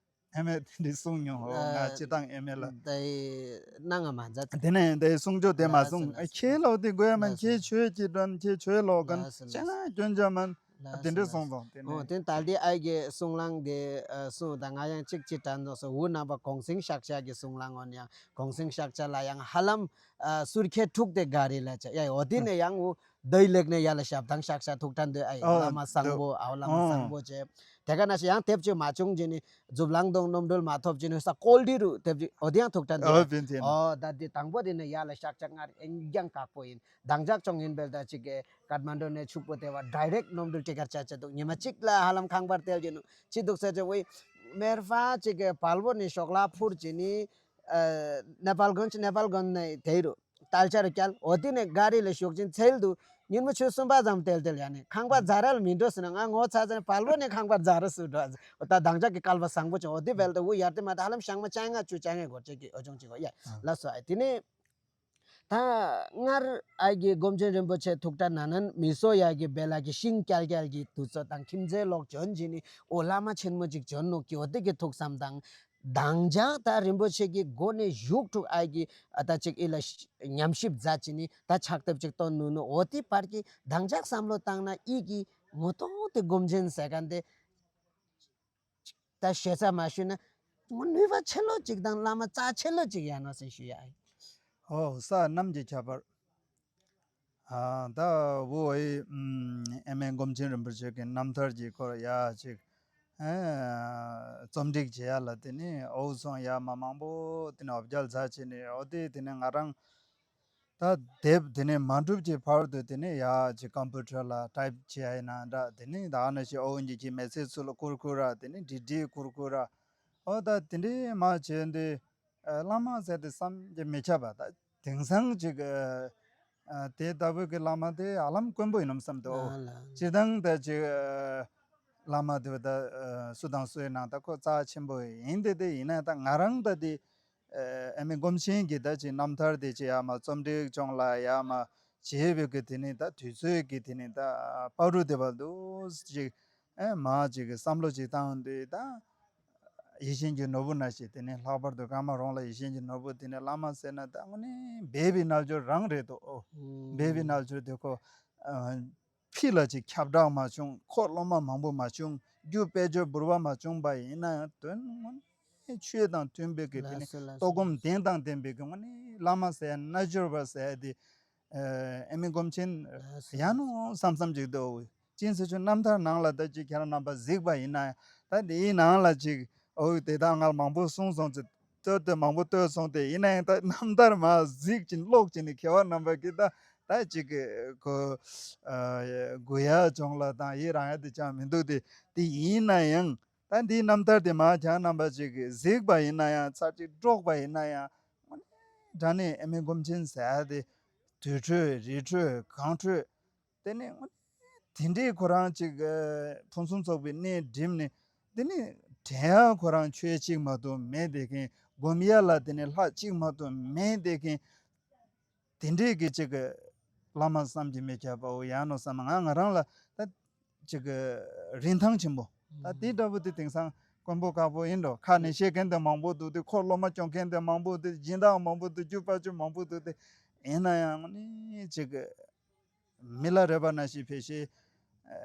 ཨ་མས་དེ་འདྲ་གསུངས་མྱོང་། ཨོ་ང་ཨ་སྤྱིར་བཏང་ཨ་མས་ལ། དེ་གནང་ང་མ་མཛད། དེ་ནས་དེ་གསུང་ཆོས་དེ་མ་ལགས་སོ་གསུངས། ལགས་སོ། ཁྱེད་ལོག་དེ་དགོས་མ་ལགས་སོ། ཁྱེད་ཆོས་ཀྱི་དོན་ཁྱེད་ཆོས་ལོག་གམ་ལགས་སོ་ཅ་ལགས་ན་སྐྱོན་ཅང་མ། ལགས་དེ་འདྲ་སོ་གསུངས་ལགས་སོ། སོང་དེ་ནས། ཨོ་དེ་ད་ལྟའི་ཨ་ཡི་གསུང་ལང་དེ་གསུངས་དང་ང་ཡང་གཅིག་གཅིག་དྲན་སོང་སོ་འུ་ནང་པ་གུང་སེང་ཤག་ཤག་གི་གསུང་ལང་འོན་ཡང་གུང་སེང་ཤག་ཤག་ལ་ཡང་ཧ་ལམ་ཨ་སུར་ཁྱེད་ཕྲུག་དེ་ག་རེ་ལ་ཆ་ཡ་ཡོ་དེ་ནས་ཡང་འུ། དོའི་ལེགས་ནས་ཡ་ལ་ཞབས་དང་ཤག་ཤག་ཐུགས་ཁྲ་འདོད་ཨ་ཡི་ཨོ་བླ་མ་བཟང་པོ་ཨའོ་བླ་མ་ཨོ་བཟང་པོ་བྱས། དེ་ག་ན་ཞིག་ཡང་དེབ་ཅིག་མ་བྱུང་རྗེས་ནི་མཛུབ་ལང་དང་གནམ་གྲུ་མ་ཐོབ་རྗེས་ནི་ས་ཀོལ་ཌི་རུ་དེབ་ཅིག་ཨོ་དེ་ཡང་ཐུགས་ཁྲ་འདོད་ཨོ་བིན་ཐིན། ཨོ་ད་དེ་དང་པོ་དེ་ནི་ཡ་ལ་ཤག་ཤག་སྔར་ཨེན་རྒྱང་ཁག་པོ་ཡིན་དང་ཅག་ཅོང་ཡིན་པས་ད་ཅིག་གི་ཀཏ་མན་ཌུ་ནས་ཕྱུག་པོ་དེ་བ་ཌའི་རེག་གནམ་གྲུ་ཊི་ཀེཊ་ཆ་ཆ་འདུག་ཉི་མ་གཅིག་ལ་ཧ་ལམ་ཁང་པར་བལྟས་རྗེས་ནི་ཅི་འདུག་ཟེར་ཅིག་ཝེ་མེར་ཧྥ་ཅིག་གི་བལ་པོ་ནས་ཤོག་ལ་འཕུར་རྗེས་ནི་ནེ་པཱལ་གོན་ནེ་པཱལ་གོན་ནས་དེ་རུ། ཏལ་ཆ་རུ་བསྐྱལ། འོ་དེ་ནས་ག་རི་ལ་ཞུགས་ཅིང་ཚལ་དུ་ཉིན་མོ་ཆུ་གསུམ་པ་ཙམ་ཏལ་ཏལ་ཡ་ནས་ཁང་པ་རྫ་ར་ལ་མི་འགྲོ་ཟེར་ན་ང་ངོ་ཚ་ཚ་ནས་བལ་པོ་ནས་ཁང་པ་རྫ་ར་སུ་འགྲོ། འོ་ད་དང་ཅག་གི་སྐལ་བ་བཟང་པོ་བྱུང་། འོ་དེ་བལ་དུ་འུ་ཡར་དེ་མ་ད་ཧ་ལམ་ཞག་མ་བཅོ་ལྔ་བཅུ་བཅོ་ལྔ་འགོར་བྱེད་ཀྱི་འོ་ཅུང་ཅིག་འོ་ཡ་ལ་སོ་ཨ་དེ་ནས་ད་སྔར་ཨ་གི་སྒོམ་ཆེན་རིན་པོ་ཆེ་ཐུགས་ཁྲ་ན་ནན་མི་སོ་ཡ་གི་བེ་ལ་གི་ཤིང་བསྐྱལ་བསྐྱལ་གི་དུས་ཚོད་དང་ཁྱིམ་མཚེས་ལོག་བྱོན་གྱི་ནི་འོ་བླ་མ་ཆེན་མོ་ཅིག་བྱོན་ནོ་གི་འོ་དེ་གི་ཐུགས་བསམ་དང་། དང་ཅག་ད་རིན་པོ་ཆེ་གི་སྒོ་ནས་བཞུགས་ཐུག་ཨ་གི་ཨ་ད་ཅིག་ཨི་ལ་ཉམས་ཞིབ་མཛད་ཅི་ནི་ད་ཕྱག་དེབ་ཅིག་བཏོན་ནུ་ནུ་འོ་དེ་བར་གི་དང་ཅག་བསམ་བློ་བཏང་ན་ཨི་གི་ངོ་ཐོག་དེ་སྒོམ་ཆེན་ཟེར་མཁན་དེ་ད་ཞེ་ས་མ་ཞུས་ན་ངོ་ནུས་པ་ཆེ་ལོ་ཅིག་དང་བླ་མ་རྩ་ཆེ་ལོ་ཅིག་ཡ་ནོ་ཟེར་ཞུ་ཡ་ཨི། ཧོ་ས་གནམ་གྱི་ཁྱད་པར། ཨ་ད་བོད་ཨེ་ཨེ་མེ་སྒོམ་ཆེན་རིན་པོ་ཆེ་གི་རྣམ་ཐར་གྱི་སྐོར་ཡ་ཅིག་ཨེ་རྩོམ་སྒྲིག་བྱེད་ཡ་ལ་དེ་ནི་འོ་སོང་ཡ་མ་མང་པོ་དེ་ནི་འོ་བརྒྱལ་ཚ་བྱས་ནས་འོ་དེ་དེ་ནི་ང་རང་ད་དེབ་དེ་ནི་མ་འགྲུབ་ཀྱི་བར་དུ་དེ་ནི་ཡ་ཅིག་ཀམ་པུ་ཊར་ལ་ཊའིབ་བྱེད་ཡ་ཡིན་ན་འདྲ་དེ་ནི་ད་ཨ་ན་ཞིག་འོ་འོན་གྱི་ཀྱི་མེ་སེ་ཚུ་ལ་ཀུར་ཀུར་ར་དེ་ནི་འབྲི་འབྲི་ཀུར་ཀུར་ར་འོ་ད་དེ་འདྲའི་མ་བྱས་འདི། ཨ་བླ་མ་ཟེར་ཏེ་བསམ་གྱིས་མི་ཁྱབ་པ་ད་དེང་སང་ཅིག་ཨ་དེ་ལྟ་བུ་གི་བླ་མ་དེ་ཧ་ལམ་དཀོན་པོ་ཡིན་ནམ་བསམ་འདུག་ཨ་ལ། སྤྱིར་བཏང་ད་ཅིག་ཨ་བླ་མ་དེ་ད་ཨ་སུ་དང་སུ་ཡིན་ནའང་ད་ཁོ་རྩ་ཆེན་པོ་ཡིན་དེ་དེ་ཡིན་ན་ད་ང་རང་ད་དེ་ཨ་ཨ་མི་སྒོམ་ཆེན་གྱི་ད་ཅིག་རྣམ་ཐར་དེ་ཅིག་ཡ་མ་རྩོམ་སྒྲིག་སྦྱོང་ལ་ཡ་མ་ བྱས་པའི་གི་དེ་ནི་ད་དུས་ཚོད་ཀྱི་དེ་ནི་ད་བར་དུ་དེ་བར་དུ་ཅིག་ཨེ་མ་ཅིག་གི་བསམ་བློ་ཅིག་བཏང་དུས་ད་ཡིད་བཞིན་གྱི་ནོར་བུ་ནང་བཞིན་དེ་ནི་ལྷག་པར་དུ་ཀརྨ་རོང་ལ་ཡིད་བཞིན་གྱི་ནོར་བུ་དེ་ནི་བླ་མ་ཟེར་ན་ད་དངོས་གནས་འབད་པའི་རྣལ་འབྱོར་རང་རེད་དོ། འབད་པའི་རྣལ་འབྱོར་དེ་ཁོ་ཕི་ལ་ཅིག་ཁྱབ་བསྒྲགས་མ་བྱུང་། ཁོ་སློབ་མ་མང་པོ་མ་བྱུང་། རྒྱུ་དཔལ་འབྱོར་འབུར་བ་མ་བྱུང་པ་ཡིན་ན་ཡང་དོན་དངོས་གནས་ཆོས་དང་མཐུན་པའི་གི་དེ་ནི་ལགས་སོ་ལགས་ལྟོགས་སོ། སྐོམ་ལྡན་དང་ལྡན་པའི་གི་དངོས་གནས་བླ་མ་ཟེར་རྣལ་འབྱོར་པ་ཟེར་དེ་ཨ་མི་སྒོམ་ཆེན་ལགས་སོ། ཡང་ནོ་བསམ་བསམ་ཅིག་འདུག་ཅིན་ཟེར་ཆུ་རྣམ་ཐར་ནང་ལ་ད་ཅིག་ཁྱེད་རང་རྣམ་པ་གཟིགས་པ་ཡིན་ན་ཡང་ད་དེའི་ནང་ལ་ཅིག་ཨོ་དེ་དག་ང་མང་པོ་གསུངས་སོང་ཚེ། ལྟོས་ཏེ་མང་པོ་ལྟོས་སོང་སྟེ། ཡིན་ན་ཡང་ད་རྣམ་ཐར་མ་གཟིགས་ཀྱིན་ཀློག་ཀྱིན་ནི་མཁས་པ་རྣམ་པ་གིས་ད་ད་ཅིག་གི་གོ་ཨ་གུ་ཡ་ཅོང་ལ་དང་ཡི་རང་ཡ་དེ་ཅང་མི་འདུག་སྟེ། དེ་ཡིན་ན་ཡང་ད་འདིའི་རྣམ་ཐར་དེ་མ་ཁྱང་རྣམ་པ་ཅིག་གིས་གཟིགས་པ་ཡིན་ན་ཡང་ཚར་གཅིག་དཀྲོགས་པ་ཡིན་ན་ཡང་ད་ནི་ཨ་མི་སྒོམ་ཆེན་ཟེར་ཡ་དེ་དུར་ཁྲོད་རི་ཁྲོད་གངས་ཁྲོད། དེ་ནས་དེ་འདྲའི་ཁོ་རང་ཅིག་ཨ་ཕུན་སུམ་ཚོགས་པའི་གནས་འགྲིམས་ནས། དེ་ནས་དྲན་ཡག་ཁོ་རང་ཆོས་གཅིག་མ་གཏོགས་མེད་དེ་མཁན། སྒོམ་ཡ་ལ་དེ་ནས་ལྷ་གཅིག་མ་གཏོགས་མེད་དེ་མཁན། དེ་འདྲའི་གི་ཅིག་གི་བླ་མ་བསམ་གྱིས་མི་ཁྱབ་པའོ་ཡང་ནོ་བསམ། ང་ང་རང་ལ་ད་ཅིག་གི་རིན་ཐང་ཆེན་པོ། ད་དེ་འདྲ་པོ་དེ་དེང་སང་དཀོན་པོ་ཁག་པོ་ཡིན་འགྲོ། ཁ་ནས་བཤད་མཁན་དེ་མང་པོ་འདུག་སྟེ། ཁོ་སློབ་མ་སྐྱོང་མཁན་དེ་མང་པོ་འདུག་སྦྱིན་བདག་མང་པོ་འདུག་རྒྱུ་པ་ཅུ་མང་པོ་འདུག་སྟེ། ཡིན་ན་ཡང་ནི་ཅིག་གི་མི་ལ་རས་པ་ནང་བཞིན་ཕལ་ཆེར་ཨ་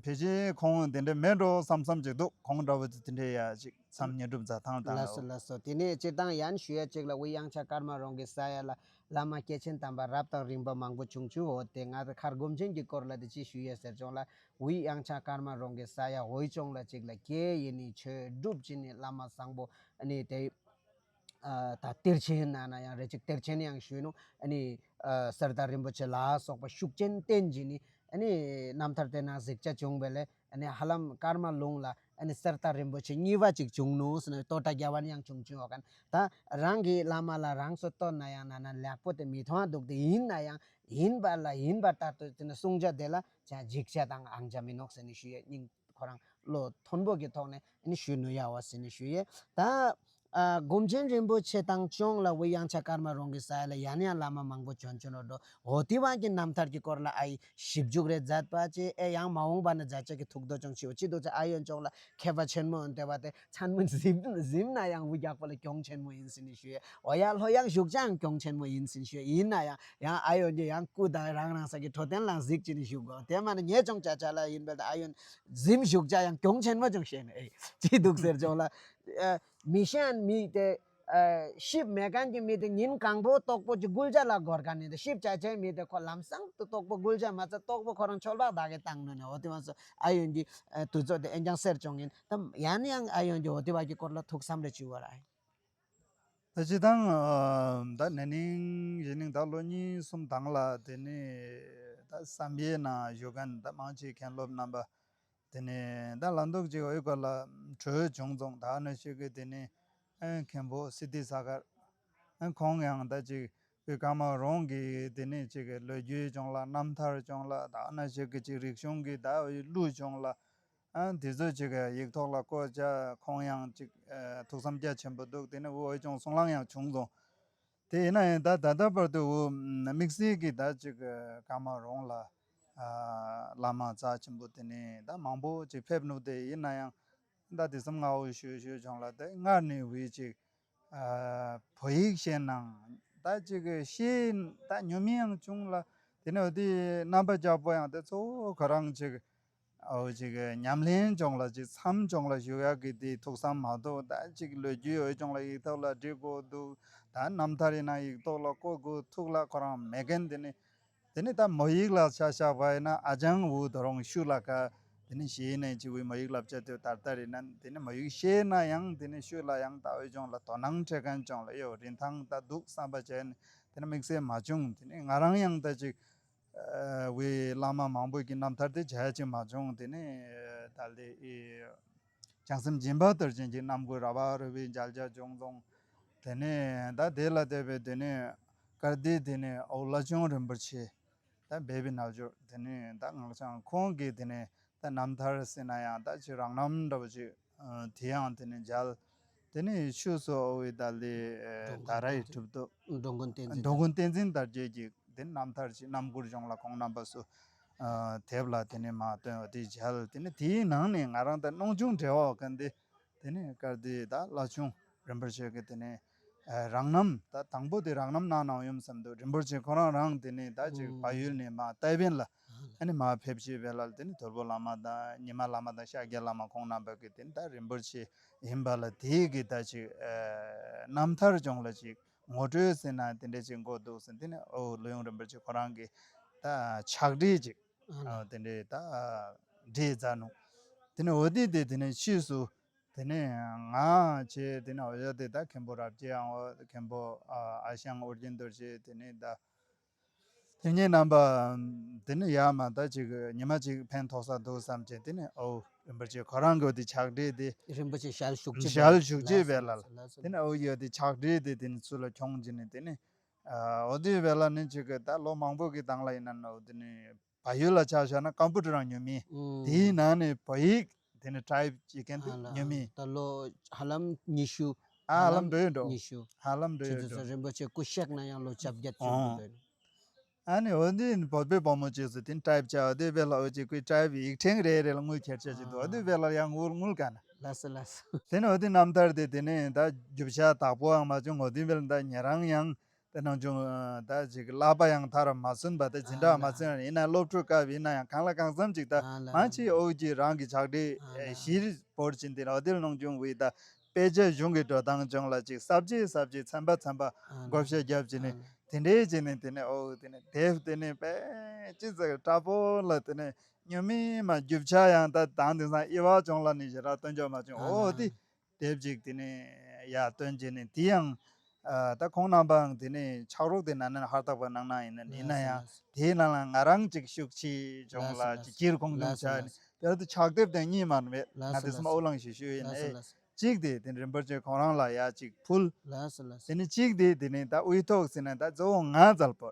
ཕལ་ཆེར་ཁོང་དེ་འདྲ་མེད་འགྲོ་བསམ་བསམ་ཅིག་འདུག་ཁོང་འདྲ་བོ་དེ་འདྲ་ཡ་ཅིག་མཚམས་ཉེ་སྒྲུབ་མཛད་སྟངས་དང་ལགས་སོ་ལགས་སོ། དེ་ནས་སྤྱིར་བཏང་ཡང་ཞུ་ཡ་ཅིག་ལ་དབུས་གཡང་ཆ་ཀརྨ་རོང་གི་ས་ཡ་ལ་བླ་མ་སྐྱེས་ཆེན་དམ་པ་རབ་དང་རིམ་པ་མང་པོ་བྱུང་བཅུག་འོ་དེ་ང་ཚོ་མཁར་སྒོམ་ཆེན་གྱི་སྐོར་ལ་དེ་ཅི་ཞུ་ཡ་ཟེར་ཅོང་ལ། དབུས་གཡང་ཆ་ཀརྨ་རོང་གི་ས་ཡ་འོད་ལྗོངས་ལ་ཅིག་ལ་སྐྱེས་ཡིན་ནི་ཆོས་སྒྲུབ་ཅི་ནི་བླ་མ་བཟང་པོ་ཨ་ནི་དེ། ཨ་ད་གཏེར་ཆེན་ནང་ན་ཡང་རེ་ཅིག་གཏེར་ཆེན་ཡང་ཞུས་ནུག་ཨ་ནི་ཨ་གསེར་རྟ་རིན་པོ་ཆེ་ལ་སོགས་པ་ཤུགས་ཅན་བསྟེན་གྱིས་ནི་ཨ་ནི་རྣམ་ཐར་དེ་ནང་གཟིགས་ཆ་བྱུང་བས་ལས། ཨ་ནི་ཧ་ལམ་ཀརྨ་ལུང་ལ་ཨ་ནི་གསེར་རྟ་རིན་པོ་ཆེ་གཉིས་པ་ཅིག་བྱུང་ནུག་ཟེར་ནས་ཏོ་ཏྲ་རྒྱལ་བ་ནི་ཡང་བྱུང་བྱུང་བ་གན། ད་རང་གི་བླ་མ་ལ་རང་ཚོ་བསྟོད་ན་ཡང་ན་ན་ལེགས་པོ་དེ་མི་མཐོང་བ་འདུག་དེ་ཡིན་ན་ཡང་ཡིན་པ་ལ་ཡིན་པ་ལྟར་དུ་དེ་ནི་གསུང་ཆ་དེ་ལ་ཅང་འཇིགས་ཆ་དང་ཨང་ཆ་མི་ནོག་ཟེར་ནས་ཞུ་ཡས་སྙིང་ཁོ་རང་བློ་མཐོན་པོ་གི་ཐོག་ནས་ཨ་ནི་ཞུ་ནུས་ཡ་བ་ཟེར་ནས་ཞུ་ཡས། ད་ཨ་སྒོམ་ཆེན་རིན་པོ་ཆེ་དང་ཅོང་ལ་དབུས་གཡང་ཆ་ཀརྨ་རོང་གི་ས་ཡ་ལ་ཡང་ཡང་བླ་མ་མང་པོ་བྱོན་བྱོན་རོ་འགྲོ། འོ་དེ་བ་གི་རྣམ་ཐར་གྱི་སྐོར་ལ་ཨ་ཡི་ཞིབ་འཇུག་རེ་མཛད་པ་ཅེ་ཨེ་ཡང་མ་འོངས་པ་ན་མཛད་ཆ་གི་ཐུགས་འདོད་ཅོང་ཆེ་བོ་ཅི་འདུག་ཅེ་ཨ་ཡོན་ཅོང་ལ་མཁས་པ་ཆེན་མོ་འོན་ཏེ་བ་དེ་མཚན་མོ་གཟིམ་གཟིམ་ན་ཡང་དབུ་རྒྱག་པ་ལ་གྱོང་ཆེན་མོ་ཡིན་ཟེར་ནས་ཞུ་ཡས། འོ་ཡ་ལྷོ་ཡང་བཞུགས་ཅང་གྱོང་ཆེན་མོ་ཡིན་ཟེར་ནས་ཞུ་ཡས། ཡིན་ན་ཡང་ཡང་ཨ་ཡོན་གྱི་ཡང་སྐུ་དང་རང་རང་ས་གི་འཕྲོད་བསྟེན་ལ་གཟིགས་ཅི་ནས་བཞུགས་དགོས། དེ་མ་ནི་ངས་ཅོང་ཅ་ཅ་ལ་ཡིན་པས་ད་ཨ་ཡོན་གཟིམ་བཞུགས་ཅ་ཡང་གྱོང་ཆེན་མོ་ཅོང་ཤེས་ནས་ཨེ་ཅི་འདུག་ཟེར་ཅོང་ལ། ཨ་མི་ཤེས་མི་དེ་ཨ་ཤིབ་མེད་མཁན་གྱི་མི་དེ་ཉིན་གང་པོ་ལྟོགས་པོ་གྱི་སྒུལ་ཅ་ལ་འགོར་མཁན་ནི་དེ་ཤིབ་ཅ་ཅའི་མི་དེ་ཁོ་ལམ་སང་དུ་ལྟོགས་པོ་སྒུལ་ཅ་མ་ཚད་ལྟོགས་པོ་ཁོ་རང་ཆོལ་བག་དག་གི་བཏང་ནོ་ནས། འོ་དེ་བ་སོ་ཨ་ཡོན་གྱི་ཨ་དུས་ཚོད་དེ་ཨེ་ཀྱང་སེར་ཅོང་ཡིན་ད། ཡང་ནི་ཡང་ཨ་ཡོན་གྱི་འོ་དེ་བ་གི་སྐོར་ལ་ཐུགས་བསམ་རེ་བྱུང་བ་ར། ད་སྤྱིར་བཏང་ཨ་ད་ན་ནིང་གཞེས་ནིང་ད་ལོ་གཉིས་གསུམ་དང་ལ་དེ་ནས་ད་བསམ་ཡས་ནང་བཞུགས་མཁན་ད་མང་ཆེ་མཁན་སློབ་རྣམ་པ་དེ་ནས་ད་ལ་མདོག་ཅིག་འོས་སྐོར་ལ་གྲོས་བྱུང་སོང་། ད་ནི་ཞིག་གི་དེ་ནས་ཨ་མཁན་པོ་སི་ཏི་ས་གར་ཨ་ཁོང་ཡང་ད་ཅིག་བོད་ཀརྨ་རོང་གི་དེ་ནས་ཅིག་གི་ལོ་རྒྱུས་བྱུང་ལ་རྣམ་ཐར་བྱུང་ལ་ད་ནི་ཞིག་གི་ཅིག་རིག་གཞུང་གི་ད་གླུ་བྱུང་ལ། ཨ་དེ་ཚོ་ཅིག་ཡིག་ཐོག་ལ་བཀོད་བྱ་ཁོང་ཡང་ཅིག་ཨ་ཐུགས་བསམ་རྒྱ་ཆེན་པོ་འདུག་དེ་ནས་འུ་འོས་ཀྱང་གསུང་གླེང་ཡང་བྱུང་སོང་། དེ་ཡིན་ན་ཡང་ད་ད་ལྟ་བར་དུ་འུ་དམིགས་བསལ་གྱི་ད་ཅིག་ཀརྨ་རོང་ལ་ཨ་བླ་མ་རྩ་ཆེན་པོ་དེ་ནས་ད་མང་པོ་ཅིག་ཕེབས་ནུབ་དེ་ཡིན་ན་ཡང་ད་དེ་བསམ་ང་འུ་ཞུ་ཞུ་བྱུང་ལ་དེ་སྔར་ནས་འུ་ཅིག་ཨ་བོད་ཡིག་ཤེས་ནའང་ད་ཅིག་ཤེས་ད་ཉོ་མི་ཡང་བྱུང་ལ། དེ་ནས་འོ་དེ་རྣམ་པ་རྒྱལ་པོ་ཡང་དེ་གཙོ་བོ་ཁོ་རང་ཅིག་འོ་ཅིག་ཉམས་ལེན་སྦྱོང་ལ་ཅིག་མཚམས་སྦྱོང་ལ་ཞུགས་ཡག་གི་དེ་ཐུགས་བསམ་མ་གཏོགས་ད་ཅིག་ལོ་རྒྱུས་འོ་སྦྱོང་ལ་ཡིག་ཐོག་ལ་འབྲི་དགོས་འདུག་ད་རྣམ་ཐར་ཡིན་ན་ཡིག་ཐོག་ལ་བཀོད་དགོས་ཐུགས་ལ་ཁོ་རང་མེད་མཁན་དེ་ནི། དེ་ནི་ད་མོ་ཡིག་ལ་ཆ་བཞག་པ་ཡིན་ན་ཨ་ཅང་འུ་དོ་རོང་ཤུ་ལ་ཀ་དེ་ནི་ཤེས་ནས་ཅིག་འུའི་མོ་ཡིག་བསླབ་བྱ་དེ་དར་དར་ཡིན་ན་དེ་ནི་མོ་ཡིག་ཤེས་ན་ཡང་དེ་ནི་ཤུ་ལ་ཡང་ད་འོས་སྦྱོང་ལ་དོ་སྣང་སྤྲད་མཁན་སྦྱོང་ལ་ཡོད་རིན་ཐང་ད་འདུག་བསམ་པ་བྱས་ནས་དེ་ནི་དམིགས་བསལ་མ་བྱུང་། དེ་ནི་ང་རང་ཡང་ད་ཅིག་ཨ་འུའི་བླ་མ་མང་པོ་གི་རྣམ་ཐར་དེ་བྱ་ཡ་ཅིག་མ་བྱུང་། དེ་ནི་ད་ལྟའི་ཨི་བྱང་སེམས་སྦྱིན་པ་ལྟར་ཅན་གྱི་རྣམ་ཀུན་ར་བ་རུ་བའི་མཇལ་བྱ་བྱུང་སོང་། དེ་ནས་ད་དེ་ལ་བལྟས་པའི་དེ་ནས་བཀའ་སྡེ་དེ་ནས་འོ་བླ་སྐྱོང་རིན་པོ་ཆེ་ད་འབད་པའི་རྣལ་འབྱོར་དེ་ནས་ད་སྔགས་འཆང་ཁོང་གིས་དེ་ནས་ད་རྣམ་ཐར་ཟེར་ན་ཡང་ད་ཅིག་རང་རྣམ་འདྲ་བོ་ཅིག་དེ་ཡང་དེ་ནས་མཇལ། དེ་ནས་ཆུ་སོ་འོ་བའི་ད་ལི་ད་ར་ཡི་གྲུབ་ཐོབ་འགྲོ་མགོན་བསྟན་འཛིན་འགྲོ་མགོན་བསྟན་འཛིན་དར་རྒྱས་ཀྱི་ དེ་རྣམ་ཐར་ཅིག་རྣམ་མགུར་སྦྱོང་ལ་ཁོང་རྣམ་པ་ཚོ་ཨ་དེབ་ལ་དེ་ནས་མར་བཏོན། དེ་མཇལ། དེ་ནས་དེའི་ནང་ནས་ང་རང་དང་གནོང་ཆུང་འབྲེལ་བ་ག་འདི་དེ་ནས་སྐལ་ལྡན་ད་བླ་ཆུང་རིན་པོ་ཆེ་གི་དེ་ནས་ཨ་རང་རྣམ། ད་དང་པོ་དེ་རང་རྣམ་གནང་གནང་ཡོང་བསམ་འདུག་རིན་པོ་ཆེ་ཁོ་རང་རང་དེ་ནས་ད་ཅིག་ཨོ། བལ་ཡུལ་ནས་མར་ཏའེ་པེན་ལ་ཨ་ནི་མར་ཕེབས་བྱས་པའི་ལ་དེ་ནས་དོལ་པོ་བླ་མ་དང་ཉི་མ་བླ་མ་དང་ཤཱཀྱ་བླ་མ་ཁོང་རྣམ་པ་གི་དེ་ནས་ད་རིན་པོ་ཆེ་ཡིན་པ་ལ་དེའི་གི་ད་ཅིག་ཨ་རྣམ་ཐར་སྦྱོང་ལ་ཅིག་ངོ་སྤྲོད་ཟེར་ན་དེ་འདྲ་ཅིག་འགོ་འདུག་ཟེར། དེ་ནས་ཨོ་ལོ་ཡོང་རིན་པོ་ཆེ་ཁོ་རང་གི་ད་ཕྱག་བྲིས་ཅིག་ཨ་དེ་འདྲའི་ད་བྲིས་མཛད་ནུག་དེ་ནས་འོ་དེ་དེ་དེ་ནས་ཕྱིས་སུ་དེ་ནས་ང་བྱས། དེ་ནས་འོ་ཡ་དེ་ད་མཁན་པོ་རབ་རྒྱས་ཨང་། འོ་མཁན་པོ་ཨ་ཨ་ཞང་ཨོ་རྒྱན་རྡོ་རྗེ། དེ་ནས་ད་དེ་ཉིད་རྣམ་པ་དེ་ནས་ཡ་མ་ད་ཅིག་ཉི་མ་ཅིག་ཕན་ཐོགས་ས་འདུག་བསམ་བྱས། དེ་ནས་ཨོ་རིན་པོ་ཆེ་ཁོ་རང་གི་འོ་དེ་ཕྱག་བྲིས་དེ་རིན་པོ་ཆེ་ཞལ་བཞུགས་ཅི་ཞལ་བཞུགས་ཅི་བས་ལ། ལ་དེ་ནས་ཨོ་ཡ་དེ་ཕྱག་བྲིས་དེ་དེ་ནས་ཚུར་ལ་ཁྱོང་བྱས་ནས་དེ་ནས་ཨ་འོ་དེ་བས་ལ་ནི་ཅིག་གི་ད་ལོ་མང་པོ་གི་སྟེང་ལ་ཡིན་ན་ནོ་དེ་ནས་བལ་ཡུལ་ལ་ཆ་བཞག་ན་ཀམ་པུ་ཊར་རང་ཉོ་མི། ཨུམ། དེའི་ནང་ནས་བོད་ཡིག་དེ་ནས་ཊའིབ་བྱེད་མཁན་དེ་ཨ་ལ། ཉོ་མི། ད་ལོ་ཧ་ལམ་ཉི་ཤུ། ཨ་ཧ་ལམ་འགྲོ་ཡོད་འགྲོ། ཉི་ཤུ། ཧ་ལམ་འགྲོ་ཡོད་འགྲོ། རིན་པོ་ཆེ་སྐུ་གཤེགས་ན་ཡང་ལོ་བཅོ་བརྒྱད་ཅིག་ཨོ། འགྲོ་ཡོད། ཨ་ནི་འོ་འདི་བོད་པའི་བུ་མོ་ཅིག་སུ་དེ་ཊའིབ་བྱ་བ་དེ་བས་ལ་འོ་ཅིག་ཁོའི་ཊའིབ་ཡིག་ཕྲེང་རེ་རེ་ལ་དངུལ་ཁྱེར་ཆ་ཅིག་འདུག་འོ་དེ་བས་ལ་ཡང་དངུལ་དངུལ་ག་ན། ལགས་སོ་ལགས་སོ། དེ་ནས་འོ་དེ་རྣམ་ཐར་དེ་དེ་ནས་ད་རྒྱུ་ཆ་དག་པོའང་མ་བྱུང་། འོ་དེ་བས་ལ་ད་ཉེ་རང་ཡང་། དེ་ནང་བྱུང་ད་ཅིག་བསླབ་པ་ཡང་མཐར་མ་སོན་པ་དེ་འཛིན་གྲྭ་མ་ཚུན་ཡིན་ན་སློབ་ཕྲུག་སྐབས་ཡིན་ན་ཡང་གང་ལ་གང་འཚམ་ཅིག་ད་མང་ཆེ་ཨོ་ཅི་རང་གི་ཕྱག་བྲིས་གཞིར་བོར་ཕྱིན་དེ་ལ་དེ་ནང་བྱུང་བའི་ད་དཔེ་ཆ་གཞུང་གི་འགྲོ་སྟངས་སྦྱོང་ལ་ཅིག་གསར་བརྗེ་གསར་བརྗེ་ཚན་པ་ཚན་པ་བགོ་བཤའ་བརྒྱབ་ཅིག་ནས་དེ་འདྲའི་ཅིག་ནས་དེ་ནས་ཨོ་དེ་ནས་དེབ་དེ་ནས་དཔེ་ཅི་ཟེར་དྲག་པོ་ལ་དེ་ནས་ཉོ་མི་མ་རྒྱུ་ཆ་ཡང་ད་དང་དེང་སང་ཨི་བ་བྱུང་ལ་ནི་ཞེ་དྲག་སྟོན་ཆོག་མ་བྱུང་ཨོ་དེ། དེབ་ཅིག་དེ་ནས་ཡར་བཏོན་བྱས་ནས་དེ་ཡང་ཨ་ད་ཁོང་རྣམ་པའང་དེ་ནས་ཕྱག་རོགས་དེ་ན་ནན་ཧར་ཐག་པ་གནང་གནང་ཡིན་ན་ཡིན་ན་ཡང་དེའི་ནང་ལ་ང་རང་ཅིག་ཤུགས་ཆེ་ཅུང་ལ་ཅིག་ཁྱེར་གོང་ཆུང་ཆགས་ནས་དེར་དུ་ཕྱག་དེབ་དང་གཉིས་མ་རེད། ང་དེ་སེམས་ཨོ་ལང་ཞིག་ཞུ་ཡིན་ཨེ་གཅིག་དེ་དེ་རིན་པོ་ཆེ་ཁོང་རང་ལ་ཡ་ཅིག་ཕུལ། དེ་ནས་གཅིག་དེ་དེ་ནས་ད་དབུས་ཐོག་ཟེར་ན་ད་གཙོ་བོ་ང་ཙལ་པོ་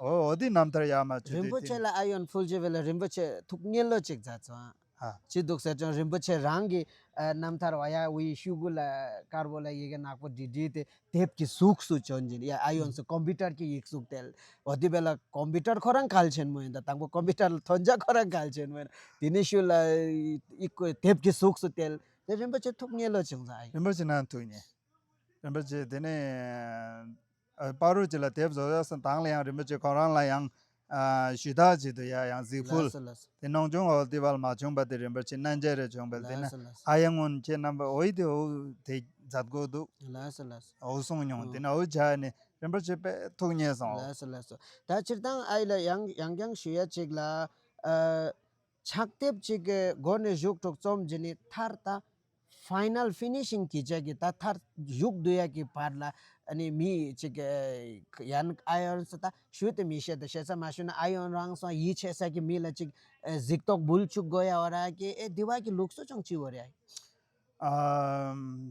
ཨོ་ཨོ་དེ་རྣམ་ཐར་ཡ་མ་བྱུང་རིན་པོ་ཆེ་ལ་ཨ་ཡོན་ཕུལ་བྱས་པས་ལ་རིན་པོ་ཆེ་ཐུགས་མཉེས་ལོ་ཅིག་མཛད་སོང་། ཨ། ཅི་འདུག་ཟེར་ཀྱང་རིན་པོ་ཆེ་རང་གི་ཨ་རྣམ་ཐར་བ་ཡ་འི་ཤུ་གུ་ལ་དཀར་པོ་ལ་ཡི་གེ་ནག་པོ་བྲིས་བྲིས་ཏེ་དེབ་ཀྱི་གཟུགས་སུ་བྱོན་གྱིན། ཡ་ཨ་ཡོན་སུ་ཀོམ་པུ་ཊར་གྱི་ཡིག་གཟུགས་དེ་ལ་འོ་དེ་བས་ལ་ཀོམ་པུ་ཊར་ཁོ་རང་གལ་ཆེན་མོ་ཡིན། ད་དང་པོ་ཀོམ་པུ་ཊར་ལ་ཐོན་ཆ་ཁོ་རང་གལ་ཆེན་མོ་ཡིན། དེ་ནས་ཤུ་ལ་ཡི་གེ་དེབ་ཀྱི་གཟུགས་སུ་དེ་ལ་དེ་རིན་པོ་ཆེ་ཐུགས་མཉེས་ལོ་བྱུང་ས་ཨ་ཡོན། རིན་པོ་ཆེ་ནང་ཐུག་ཉེ། རིན་པོ་ཆེ་དེ་ནས་ཨ་པ་རུ་ཅི་ལ་དེབ་བཟོ་ཡག་སོང་དང་ལ་ཡང་རིན་པོ་ཆེ་ཁོ་རང་ལ་ཡང་ཨ་ཞུ་དག་བྱེད་དུ་ཡ་ཡང་གཟིགས་ཕུལ། ལགས་སོ་ལགས་སོ། དེ་ནང་བྱུང་འོ་དེ་བར་མ་བྱུང་བ་དེ་རིན་པོ་ཆེ་རྣམ་རྒྱལ་རེ་བྱུང་བ་དེ་ན་ལགས་སོ་ལགས་སོ། ཨ་ཡང་སྔོན་ཁྱེད་རྣམ་པ་འོ་ཡི་དེ་འོ་དེ་མཛད་དགོས་འདུག་ལགས་སོ་ལགས་སོ། འོ་གསུངས་མྱོང་། དེ་ན་འོ་བྱ་ནས་རིན་པོ་ཆེ་དཔེ་ཐུགས་མཉེས་སོང་། ལགས་སོ་ལགས་སོ། ད་སྤྱིར་བཏང་ཨ་ཡི་ལ་ཡང་ཡང་ཡང་ཞུ་ཡ་ཅིག་ལ་ཨ། ཕྱག་དེབ་ཅིག་གི་སྒོ་ནས་བཞུགས་འགྲོ་རྩོམ་བྱས་ནས་མཐར་ད་ཕའི་ནལ་ཕི་ནི་ཤིང་གི་ཆ་གི་ད་མཐར་བཞུགས་བསྡུ་ཡ་གི་བར་ལ་ཨ་ནི་མི་ཅིག་ཡང་ཨ་ཡོན་སུ་ད་ཞུ་དེ་མི་ཤེས་ད་ཤེས་ས་མ་ཞུ་ན་ཨ་ཡོན་རང་སོང་ཡིད་ཆེས་ས་གི་མི་ལ་ཅིག་གཟིགས་རྟོག་འབུལ་བཅུག་དགོས་ཡ་བ་ར་གི་ཨེ་དེ་བ་གི་ལུགས་སྲོལ་ཅུང་ཅི་བོ་རེད། ཨ་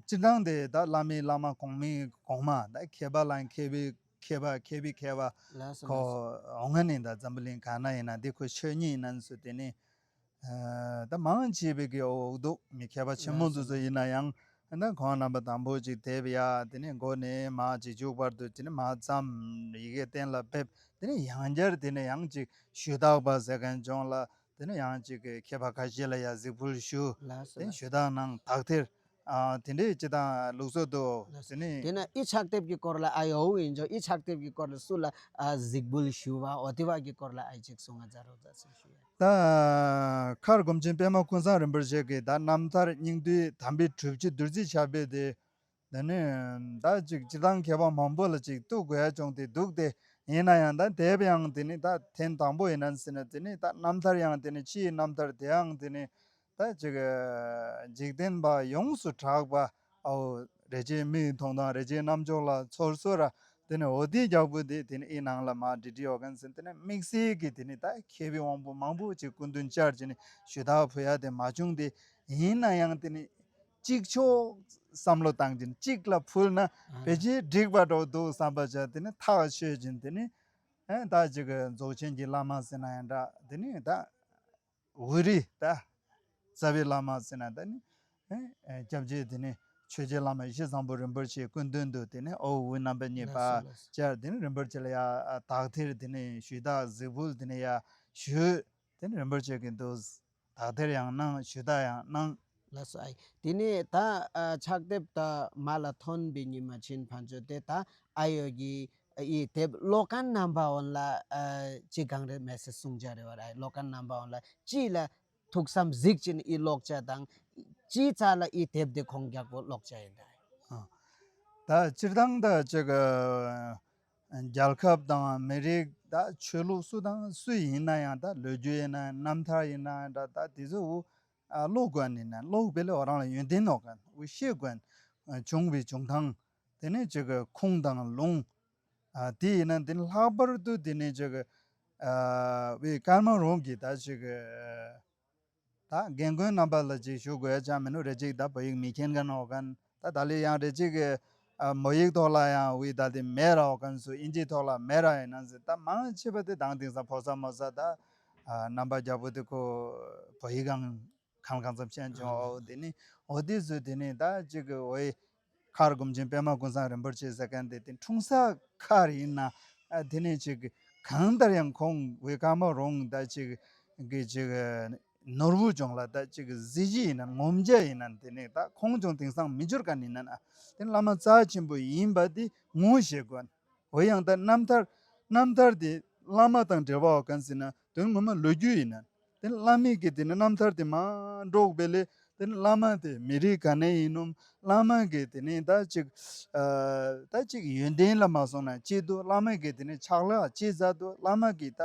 སྤྱིར་བཏང་དེ་ད་བླ་མའི་བླ་མ་གོང་མའི་གོང་མ་ད་མཁས་པ་ལ་མཁས་པའི་མཁས་པ་མཁས་པའི་མཁས་པ་ལགས་སོ་ཁོ་ལགས་སོ། འོང་ང་ནི་ད་འཛམ་བུ་གླིང་ག་ན་ཡིན་ན་འདི་ཁོ་ཆོས་ཉིད་ཡིན་ན་སུ་དེ་ནི་ཨ་ད་མང་ཆེ་བའི་གི་འོག་འདུག་མི་མཁས་པ་ཆེན་མོ་ལགས་སོ། འདུག་ཚོ་ཡིན་ན་ཡང་ད་ཁོང་རྣམ་པ་དང་པོ་ཅིག་དེབ་ཡ་དེ་ནི་མགོ་ནས་མ་ཅིག་མཇུག་བར་དུ་དེ་ནི་མ་ཙམ་ཡི་གེ་གཏན་ལ་ཕེབས། དེ་ནི་ཡང་བསྐྱར་དེ་ནི་ཡང་ཅིག་ཞུ་དག་པ་ཟེར་མཁན་བྱུང་ལ། དེ་ནས་ཡང་ཅིག་གི་མཁས་པ་ཁ་ཤས་ལ་ཡང་གཟིགས་ཕུལ་ཞུ། ལགས་སོ་དེ་ནས་ལགས། ཞུ་དག་གནང་དག་ཐེར། ཨ་དེ་འདྲའི་སྤྱི་དང་ལུགས་སྲོལ་འདུག་ལགས་སོ། དེ་ནས་དེ་ན་ཨི་ཕྱག་དེབ་ཀྱི་སྐོར་ལ་ཨ་ཡོ་ཡིན་ཅོ་ཨི་ཕྱག་དེབ་ཀྱི་སྐོར་ལ་སུ་ལ་ཨ་གཟིགས་འབུལ་ཞུ་བ་འོ་དེ་བ་གི་སྐོར་ལ་ཨ་ཅིག་གསུང་ང་མཛད་རོགས་མཛད་ཟེར་ཞུ་ཡ། ད་མཁར་སྒོམ་ཆེན་པད་མ་ཀུན་བཟང་རིན་པོ་ཆེ་གི་ད་རྣམ་ཐར་སྙིང་བསྡུས་དམ་པའི་གྲུབ་ཆེན་བདུད་རྩི་ཆར་འབེབས་དེ། དེ་ནས་ད་ཅིག་སྤྱིར་བཏང་མཁས་པ་མང་པོ་ལ་ཅིག་གཏུག་དགོས་ཡ་བྱུང་སྟེ་འདུག་སྟེ། ཡིན་ན་ཡང་ད་དེབ་ཡང་དེ་ནི་ད་ཐེངས་དང་པོ་ཡིན་ན་ཟེར་ན་དེ་ནི་ད་རྣམ་ཐར་ཡང་དེ་ནི་ཕྱིའི་རྣམ་ཐར་དེའང་དེ་ནི་ད་ཅིག་འཇིག་རྟེན་པ་ཡོངས་སུ་གྲགས་པ་ཨའོ་རེ་ཆེ་མིག་མཐོང་དང་རེ་ཆེ་རྣམ་ཅོག་ལ་ཚོར་སོ་ར། དེ་ནི་འོ་དེའི་རྒྱག་པོ་དེ་དེ་ནི་ཨི་ནང་ལ་མ་འབྲི་འབྲི་ཡོད་མཁན་ཟེར་དེ་ནི་དམིགས་བསལ་གྱི་དེ་ནི་ད་མཁས་པའི་དབང་པོ་མང་པོ་ཅིག་སྐུ་མདུན་བཅར་གྱི་ནི་ཞུ་དག་ཕུལ་ཡ་དེ་མ་བྱུང་སྟེ། ཡིན་ན་ཡང་དེ་ནི་གཅིག་ཆོག་བསམ་བློ་བཏང་གིན་གཅིག་ལ་ཕུལ་ན་ཨ་ཕལ་ཆེར་འགྲིག་པ་འགྲོ་འདུག་བསམ་པ་བྱས། དེ་ནི་ཐག་ཆོད་གིན་དེ་ནི་ཨེ་ད་ཅིག་རྫོགས་ཆེན་གྱི་བླ་མ་ཟེར་ན་ཡང་འདྲ། དེ་ནི་ད་འོད་རིས་ད་རྩ་བའི་བླ་མ་ཟེར་ན་ད་ནི་ཨེ་སྐྱབས་རྗེ་དེ་ནི་ ཆོས་རྗེ་བླ་མ་ཡེ་ཤེས་བཟང་པོ་རིན་པོ་ཆེའི་སྐུ་མདུན་དུ་དེ་ནས་ཨོ་འུ་རྣམ་པ་གཉིས་ལགས་སོ་ལགས་སོ། ཕར་བཅར། དེ་ནས་རིན་པོ་ཆེ་ལ་ཡ་དག་ཐེར་དེ་ནས་ཞུས་དག་གཟིགས་འབུལ་དེ་ནས་ཡ་ཞུས། དེ་ནས་རིན་པོ་ཆེ་གི་འདུག་དག་ཐེར་ཡང་གནང་། ཞུས་དག་ཡང་གནང་། ལགས་སོ། ཨའི་དེ་ནས་ད་ཨ་ཕྱག་དེབ་ད་མ་ལ་ཐོན་པའི་ཉི་མ་ཕྱིན་ཕན་ཆོད་དེ་ད་ཨའི་ཡོ་གི་ཨི་དེབ་ཀློག་མཁན་རྣམ་པ་འོན་ལ་ཨ་ཅི་གང་རེ་མེ་སེ་གསུང་བྱ་རེ་བ་ར། ཨའི་ཀློག་མཁན་རྣམ་པ་འོན་ལ་ཅི་ལ་ཐུགས་བསམ་གཟིགས་ཅིན་ཨི་ཀློག་བྱ་དང་ཅི་ཙ་ལ་ཨི་དེབ་དེ་ཁོང་རྒྱག་པོ་ཀློག་བྱ་ཡིན་ད། ཨ་ད་སྤྱིར་བཏང་ད་ཅིག་རྒྱལ་ཁབ་དང་མི་རིགས་ད་ཆོས་ལུགས་སུ་དང་སུ་ཡིན་ན་ཡང་ད་ལོ་རྒྱུས་ཡིན་ན་རྣམ་ཐར་ཡིན་ན་ད་ད་དེ་ཚོ་འུ་ཨ་ཀློག་དགོས་ནི་ན་ཀློག་པེ་ལེ་འོ་རང་ལ་ཡོན་ཏན་ནོག་ག་འུ་ཤེས་དགོས། ཨ་བྱུང་བའི་བྱུང་ཐང་། དེ་ནས་ཅིག་གི་ཁུངས་དང་ལུང་། ཨ་དེ་ཡིན་ན་དེ་ནས་ལྷག་པར་དུ་དེ་ནས་ཅིག་གི་ཨ་བའི་ཀརྨ་རོང་གི་ད་ཅིག་གི་ད་རྒན་རྒོན་རྣམ་པ་ལ་ཅིག་ཞུ་དགོས་ཡ་ཅང་མི་འདུག་རེ་ཅིག་ད་བོད་ཡིག་མི་མཁྱེན་མཁན་འོ་མཁན། ད་ད་ལི་ཡང་རེ་ཅིག་གི་ཨ་མོ་ཡིག་ཐོག་ལ་ཡང་འུ་ད་དེ་མེད་ར་འོ་མཁན་སུ་ཨིན་ཇི་ཐོག་ལ་མེད་ར་ཡིན་ན་ཟེར། ད་མང་ཆེ་བ་དེ་དང་དེང་སང་ཕོ་གསར་མོ་གསར་ད་ཨ་རྣམ་པ་རྒྱལ་པོ་དེ་ཁོ་བོད་ཡིག་གང་གང་གང་ཙམ་ཤེས་བྱུང་། ཨོ་དེ་ནི་ཨོ་དེ་ཚོ་དེ་ནི་ད་ཅིག་གི་འོ་ཡི་མཁར་སྒོམ་ཆེན་པད་མ་ཀུན་བཟང་རིན་པོ་ཆེ་ཟེར་མཁན་དེ་དེ་འཁྲུངས་ས་མཁར་ཡིན་ན་ཨ་དེ་ནི་ཅིག་གང་ལྟར་ཡང་ཁོང་འུ་ཀརྨ་རོང་ད་ཅིག་གི་ཅིག་ནོར་བུ་ལྗོངས་ལ་ད་ཅིག་གཟི་བརྗིད་ཡིན་ན་ངོམ་རྒྱལ་ཡིན་ན་དེ་ནི་ད་ཁོང་ལྗོངས་དེང་སང་མི་འབྱོར་མཁན་ཡིན་ན་ན་དེ་བླ་མ་རྩ་ཆེན་པོ་ཡིན་པ་དེ་ངོ་ཤེས་དགོས། འོ་ཡང་ད་རྣམ་ཐར་རྣམ་ཐར་དེ་བླ་མ་དང་འབྲེལ་བ་འོ་གན་ཟེར་ན་དོན་ངོ་མ་ལོ་རྒྱུས་ཡིན་ན། དེ་བླ་མའི་གི་དེ་ནི་རྣམ་ཐར་དེ་མ་འགྲོགས་པའི་ལས་དེ་ནི་བླ་མ་དེ་མི་རིགས་ག་ནས་ཡིན་ནམ། བླ་མ་གི་དེ་ནི་ད་ཅིག་ཨ་ད་ཅིག་ཡོན་ཏན་ལ་མ་སོང་ན་ཅི་འདུག་བླ་མ་གི་དེ་ནི་ཕྱག་ལས་ཅི་མཛད་འདུག་བླ་མ་གི་ད་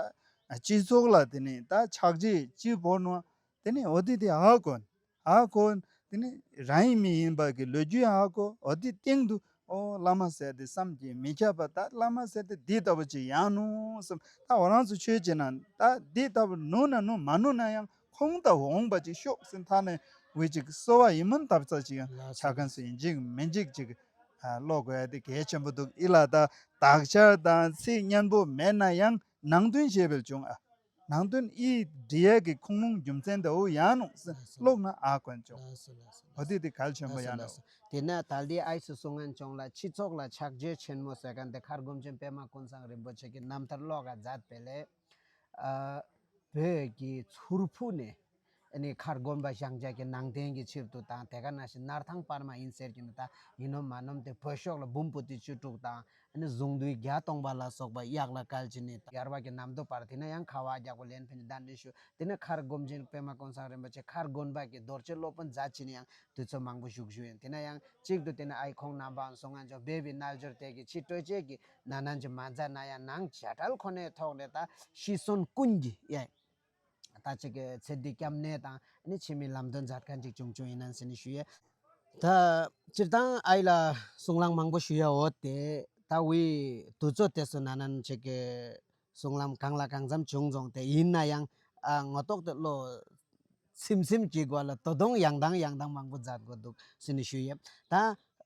སྤྱི་ཚོགས་ལ་དེ་ནི་ད་ཕྱག་རྗེས་ཅི་བོར་ནོ། དེ་ནས་འོ་དེ་དེ་ཧ་གོ། ཧ་གོ། དེ་ནས་རང་ཡིན་མི་ཡིན་པ་གི་ལོ་རྒྱུས་ཧ་གོ། འོ་དེ་སྟེང་དུ་ཨོ་བླ་མ་ཟེར་དེ་བསམ་གྱིས་མི་ཁྱབ་པ། ད་བླ་མ་ཟེར་དེ་འདི་ལྟ་བུ་ཅིག་ཡང་ནུ་བསམ། ད་འོ་རང་ཚོ་ཆོས་བྱེད་ན་ད་འདི་ལྟ་བུ་ནུ་ན་ནུ་མ་ནུ་ན་ཡང་ཁོང་ལྟ་བུ་འོང་པ་ཅིག་ཤོག་ཟེར་ཐ་ནས་འུ་ཅིག་གསོལ་བ་ཡིན་མིན་ཐབས་ཚ་ཅིག་ཡང་ལགས་ཆ་གན་སུ་ཡིན་ཅིག་མིན་ཅིག་ཅིག་ཨ་ཀློག་དགོས་ཡ་དེ་གལ་ཆེན་པོ་འདུག་ཨི་ལ་ད་དག་ཆ་དང་ཚིག་སྙན་པོ་མེད་ན་ཡང་ནང་དོན་ཤེས་པའི་བྱུང་ཨ། ནང་དོན་ཨི་འབྲི་ཡས་ཀྱི་ཁུངས་ལུང་རྒྱུ་མཚན་དེ་འོ་ཡང་ནོ་ཟེར་ཀློག་ན་ཨ་གོན་ཆོག་ལགས་སོ་ལགས་སོ་ལགས་སོ། འོ་དེ་དེ་གལ་ཆེན་པོ་ཡང་ནོ། ལགས་སོ། དེ་ན་ད་ལྟའི་ཨའི་སི་གསུང་ངན་བྱུང་ལ་སྤྱི་ཚོགས་ལ་ཕྱག་རྗེས་ཆེན་མོ་ཟེར་མཁན་དེ་མཁར་སྒོམ་ཆེན་པད་མ་ཀུན་བཟང་རིན་པོ་ཆེ་གི་རྣམ་ཐར་ཀློག་ག་མཛད་པས་ལས། ཨ་བོད་ཀྱི་མཚུར་ཕུ་ནས། ཨ་ནི་མཁར་དགོན་པ་བཞེངས་རྒྱུ་གི་ནང་རྟེན་གྱི་ཆེད་དུ་དང་དེ་ག་ནང་བཞིན་སྣར་ཐང་པར་མ་ཡིན་ཟེར་གྱི་ནི་ད་ཡིན་ནོ་མ་ནོམ་དེ་བོད་ཤོག་ལ་འབུམ་པོ་ཏི་བཅུ་དྲུག་དང་ཨ་ནི་གཟུངས་འདུས་བརྒྱ་སྟོང་པ་ལ་སོགས་པ་གཡག་ལ་བཀལ་གྱི་ནི་ཡར་བ་གི་གནམ་རྡོ་པར་དེ་ན་ཡང་ཁ་བ་རྒྱག་པོ་ལེན་ཕིན་ནི་གདན་འདྲེན་ཞུ། དེ་ན་མཁར་སྒོམ་ཆེན་པད་མ་ཀུན་བཟང་རིན་པོ་ཆེ་མཁར་དགོན་པ་གི་རྡོ་རྗེ་སློབ་དཔོན་མཛད་ཀྱི་ནི་ཡང་དུས་ཚོད་མང་པོ་བཞུགས་བཞུགས་ཡིན། དེ་ན་ཡང་གཅིག་ཏུ་དེ་ན་ཨའི་ཁོང་རྣམ་པའང་གསུང་ང་འཇོག་སྦས་པའི་རྣལ་འབྱོར་དེ་གི་ཕྱི་སྤྲོས་བཅས་ཀྱི་ན་ནན་གྱི་མ་མཛད་ན་ཡང་ནང་བྱ་བྲལ་ཁོ་ནའི་ཐོག་ནས་ད་ཤི་གསོན་ཀུན་གྱི་ཡ། ད་ཅིག་གི་ཚེ་འདི་སྐྱབས་གནས་དང་ནི་ཕྱི་མའི་ལམ་སྟོན་མཛད་མཁན་ཅིག་བྱུང་བྱུང་ཡིན་ན་ཟེར་ནས་ཞུ་ཡས། ད་སྤྱིར་བཏང་ཨའི་ལ་གསུང་ལང་མང་པོ་ཞུ་ཡ་འོ་དེ་ད་འུའི་དུས་ཚོད་དེ་སུ་ན་ནན་ཅིག་གི་གསུང་ལམ་གང་ལ་གང་འཚམ་བྱུང་སོང་སྟེ་ཡིན་ན་ཡང་ཨ་ངོ་ཐོག་དེ་བློ་ཚིམ་ཚིམ་གྱི་སྒོ་ལ་དོ་དོང་ཡང་དང་ཡང་དང་མང་པོ་མཛད་དགོས་འདུག་ཟེར་ནས་ཞུ་ཡས། ད་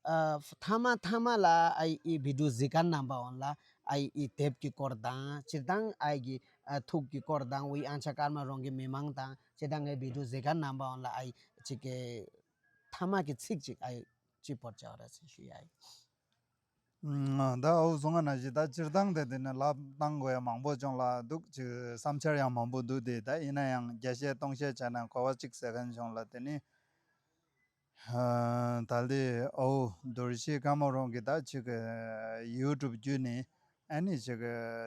ཨ་ཐ་མ་ཐ་མ་ལ་ཨའི་ཨི་བི་ཌིའོ་གཟིགས་མཁན་རྣམ་པ་འོང་ལ་ཨའི་ཨི་དེབ་ཀྱི་སྐོར་དང་སྤྱིར་བཏང་ཨའི་གི་ཨ་ཐུགས་ཀྱི་སྐོར་དང་འུའི་ཨང་ཆ་ཀརྨ་རོང་གི་མི་མང་དང་སྤྱིར་བཏང་ངའི་བི་ཌིའོ་གཟིགས་མཁན་རྣམ་པ་འོང་ལ་ཨའི་ཅིག་གི་ཐ་མ་གི་ཚིག་ཅིག་ཨའི་ཅི་པོར་བྱ་བ་ར་ཟེར་ཞུ་ཡ་ཨའི། ཨང་ད་འོ་གསུང་ང་ན་ཞིག་ད་སྤྱིར་བཏང་དེ་དེ་ནི་ལབ་བཏང་དགོས་ཡ་མང་པོ་བྱུང་ལ་འདུག་ཅིག་བསམ་འཆར་ཡང་མང་པོ་འདུག་དེ་ད་ཡིན་ན་ཡང་བརྒྱ་བཤད་སྟོང་བཤད་བྱས་ན་གོ་བ་གཅིག་ཟེར་མཁན་བྱུང་ལ་དེ་ནི། ཨ་ད་ལྟའི་ཨོ་རྡོ་རྗེ་ཀརྨ་རོང་གི་ད་ཅིག་ཡུ་ཊུབ་བརྒྱུད་ནས་ཨ་ནི་ཅིག་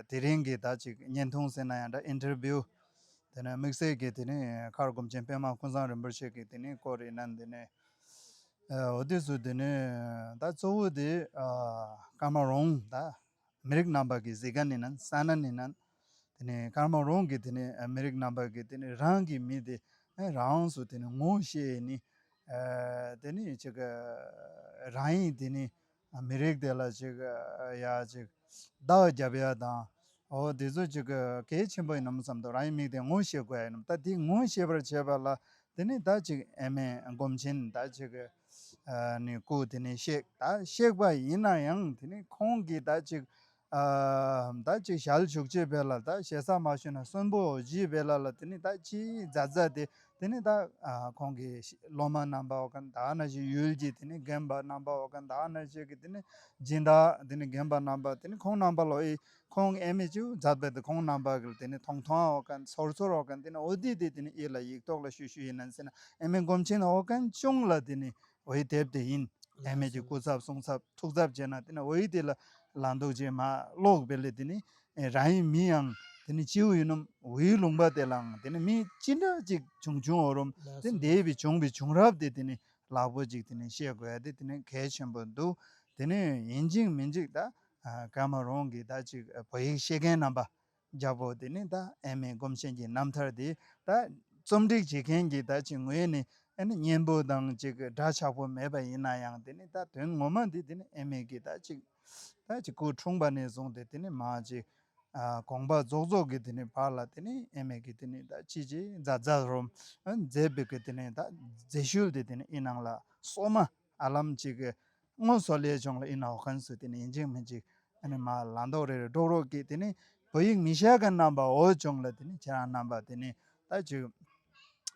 དེ་རིང་གི་ད་ཅིག་བརྙན་ཐུང་ཟེར་ན་ཡང་འདྲ་ཨིན་ཊར་བིའུ་དེ་ནས་དམིགས་བསལ་གྱི་དེ་ནས་མཁར་སྒོམ་ཆེན་པད་མ་ཀུན་བཟང་རིན་པོ་ཆེ་གི་དེ་ནས་སྐོར་ཡིན་ན་དེ་ནས་ཨ་འོ་དེ་ཚོ་དེ་ནས་ད་གཙོ་བོ་དེ་ཨ་ཀརྨ་རོང་ད། མི་རིགས་རྣམ་པ་གི་གཟིགས་མཁན་ཡིན་ན་ས་ན་ཡིན་ན། དེ་ནས་ཀརྨ་རོང་གི་དེ་ནས་མི་རིགས་རྣམ་པ་གི་དེ་ནས་རང་གི་མི་དེ་རང་སུ་དེ་ནས་ངོ་ཤེས་ནི། དེ་ནས་ཅིག་རང་ཡིན་དེ་ནས་མི་རིགས་དེ་ལ་ཅིག་ཡ་ཅིག་བདག་རྒྱབ་ཡ་དང་། འོ་དེ་ཚོ་ཅིག་གལ་ཆེན་པོ་ཡིན་ནམ་བསམ་དུ་རང་ཡིན་མི་དེ་ངོ་ཤེས་དགོས་ཡ་ཡིན་ནམ། ད་དེ་ངོ་ཤེས་པར་བྱེད་པ་ལ། དེ་ནས་ད་ཅིག་ཨ་མའི་སྒོམ་ཆེན་ད་ཅིག་ཨ་ནི་སྐུ་དེ་ནས་གཤེགས། ད་གཤེགས་པ་ཡིན་ན་ཡང་དེ་ནས་ཁོང་གིས་ད་ཅིག་ ཨ་ད་ཅིག་ཞལ་བཞུགས་བྱེད་བེ་ལ་ད་ཞེ་ས་མ་ཞུ་ན་གསོན་པོ་བཞི་བེ་ལ་ལ་དེ་ནི་ད་ཅི་མཛའ་མཛའ་དེ་དེ་ནི་ད་ཨ་ཁོང་གི་སློབ་མ་རྣམ་པ་འོ་གན་ད་ན་ཞིག་ཡུལ་གྱི་དེ་ནི་རྒན་པ་རྣམ་པ་འོ་གན་ད་ན་ཞིག་གི་དེ་ནི་སྦྱིན་བདག་དེ་ནི་རྒན་པ་རྣམ་པ་དེ་ནི་ཁོང་རྣམ་པ་ལོ་ཨི་ཁོང་ཨེ་མེ་ཅིའུ་མཛད་པའི་དེ་ཁོང་རྣམ་པ་གི་དེ་ནི་ཐོང་ཐོང་འོ་གན་ཚོར་ཚོར་འོ་གན་དེ་ནི་འོ་དེ་དེ་དེ་ནི་ཨི་ལ་ཡིག་ཐོག་ལ་ཞུ་ཞུ་ཡིན་ན་ཟེར་ན་ཨེ་མེ་སྒོམ་ཆེན་འོ་གན་ཅུང་ལ་དེ་ནི་འོ་ཨི་དེབ་དེ་ཡིན། ཨེ་མེ་ཀྱི་སྐུ་ཚབ་གསུང་ཚབ་ཐུགས་ཚབ་བྱས་ན་དེ་ནི་འོ་ཡི་དེ་ལ་ལ་འདུག་ཅེས་མ་ཀློག་པའི་ལས་དེ་ནི་རང་ཡི་མི་ཡང་དེ་ནི་སྤྱིའུ་ཡིན་ནམ་འོ་ཡི་ལུང་པ་དེ་ལའང་དེ་ནི་མི་ཅི་འདྲ་ཅིག་བྱུང་བྱུང་འོ་རུམ་དེ་འདས་པའི་བྱུང་བའི་བྱུང་རབས་དེ་དེ་ནི་ལག་པོ་ཅིག་དེ་ནི་བཤད་དགོས་ཡ་དེ་དེ་ནི་གལ་ཆེན་པོ་འདུག་དེ་ནི་ཡིན་གཅིག་མིན་གཅིག་ད་ཀ་མ་རོང་གི་ད་ཅིག་བོད་ཡིག་ཤེས་མཁན་རྣམ་པ། རྒྱལ་པོ་དེ་ནི་ད་ཨེ་མེ་སྒོམ་ཆེན་གྱི་རྣམ་ཐར་དེ་ད་རྩོམ་སྒྲིག་བྱེད་མཁན་གྱི་ད་ཅིག་ངོས་ནས་ཨ་ནི་སྙན་པོ་དང་ཅིག་འདྲ་ཆགས་པོ་མེད་པ་ཡིན་ན་ཡང་དེ་ནི་ད་དོན་ངོ་མ་འདི་དེ་ནི་ཨེ་མེ་གི་ད་ཅིག་ད་ཅིག་སྐུ་འཁྲུངས་པ་ནས་བཟུང་སྟེ་དེ་ནི་མ་ཅིག་ཨ་དགོངས་པ་རྫོགས་རྫོགས་ཀྱི་དེ་ནི་བར་ལ་དེ་ནི་ཨེ་མེ་གི་དེ་ནི་ད་ཅི་ཅི་མཛའ་མཛའ་རོམ་མཛད་པའི་གི་དེ་ནི་ད་མཛད་ཤུལ་དེ་དེ་ནི་ཨི་ནང་ལ་སོ་མ་ཨ་ལམ་ཅིག་གི་སྔོ་སོ་ལས་བྱུང་ལ་ཨི་ནང་འོ་ཁན་སུ་དེ་ནི་ཡིན་གཅིག་མིན་གཅིག་ཨ་ནི་མ་ལ་མདོག་རེ་རེ་སྒྲོག་རོགས་ཀྱིས་དེ་ནི་བོད་ཡིག་མི་ཤེས་མཁན་རྣམ་པ་འོ་བྱུང་ལ་དེ་ནི་ཁྱེད་རང་རྣམ་པ་དེ་ནི་ད་ཅིག་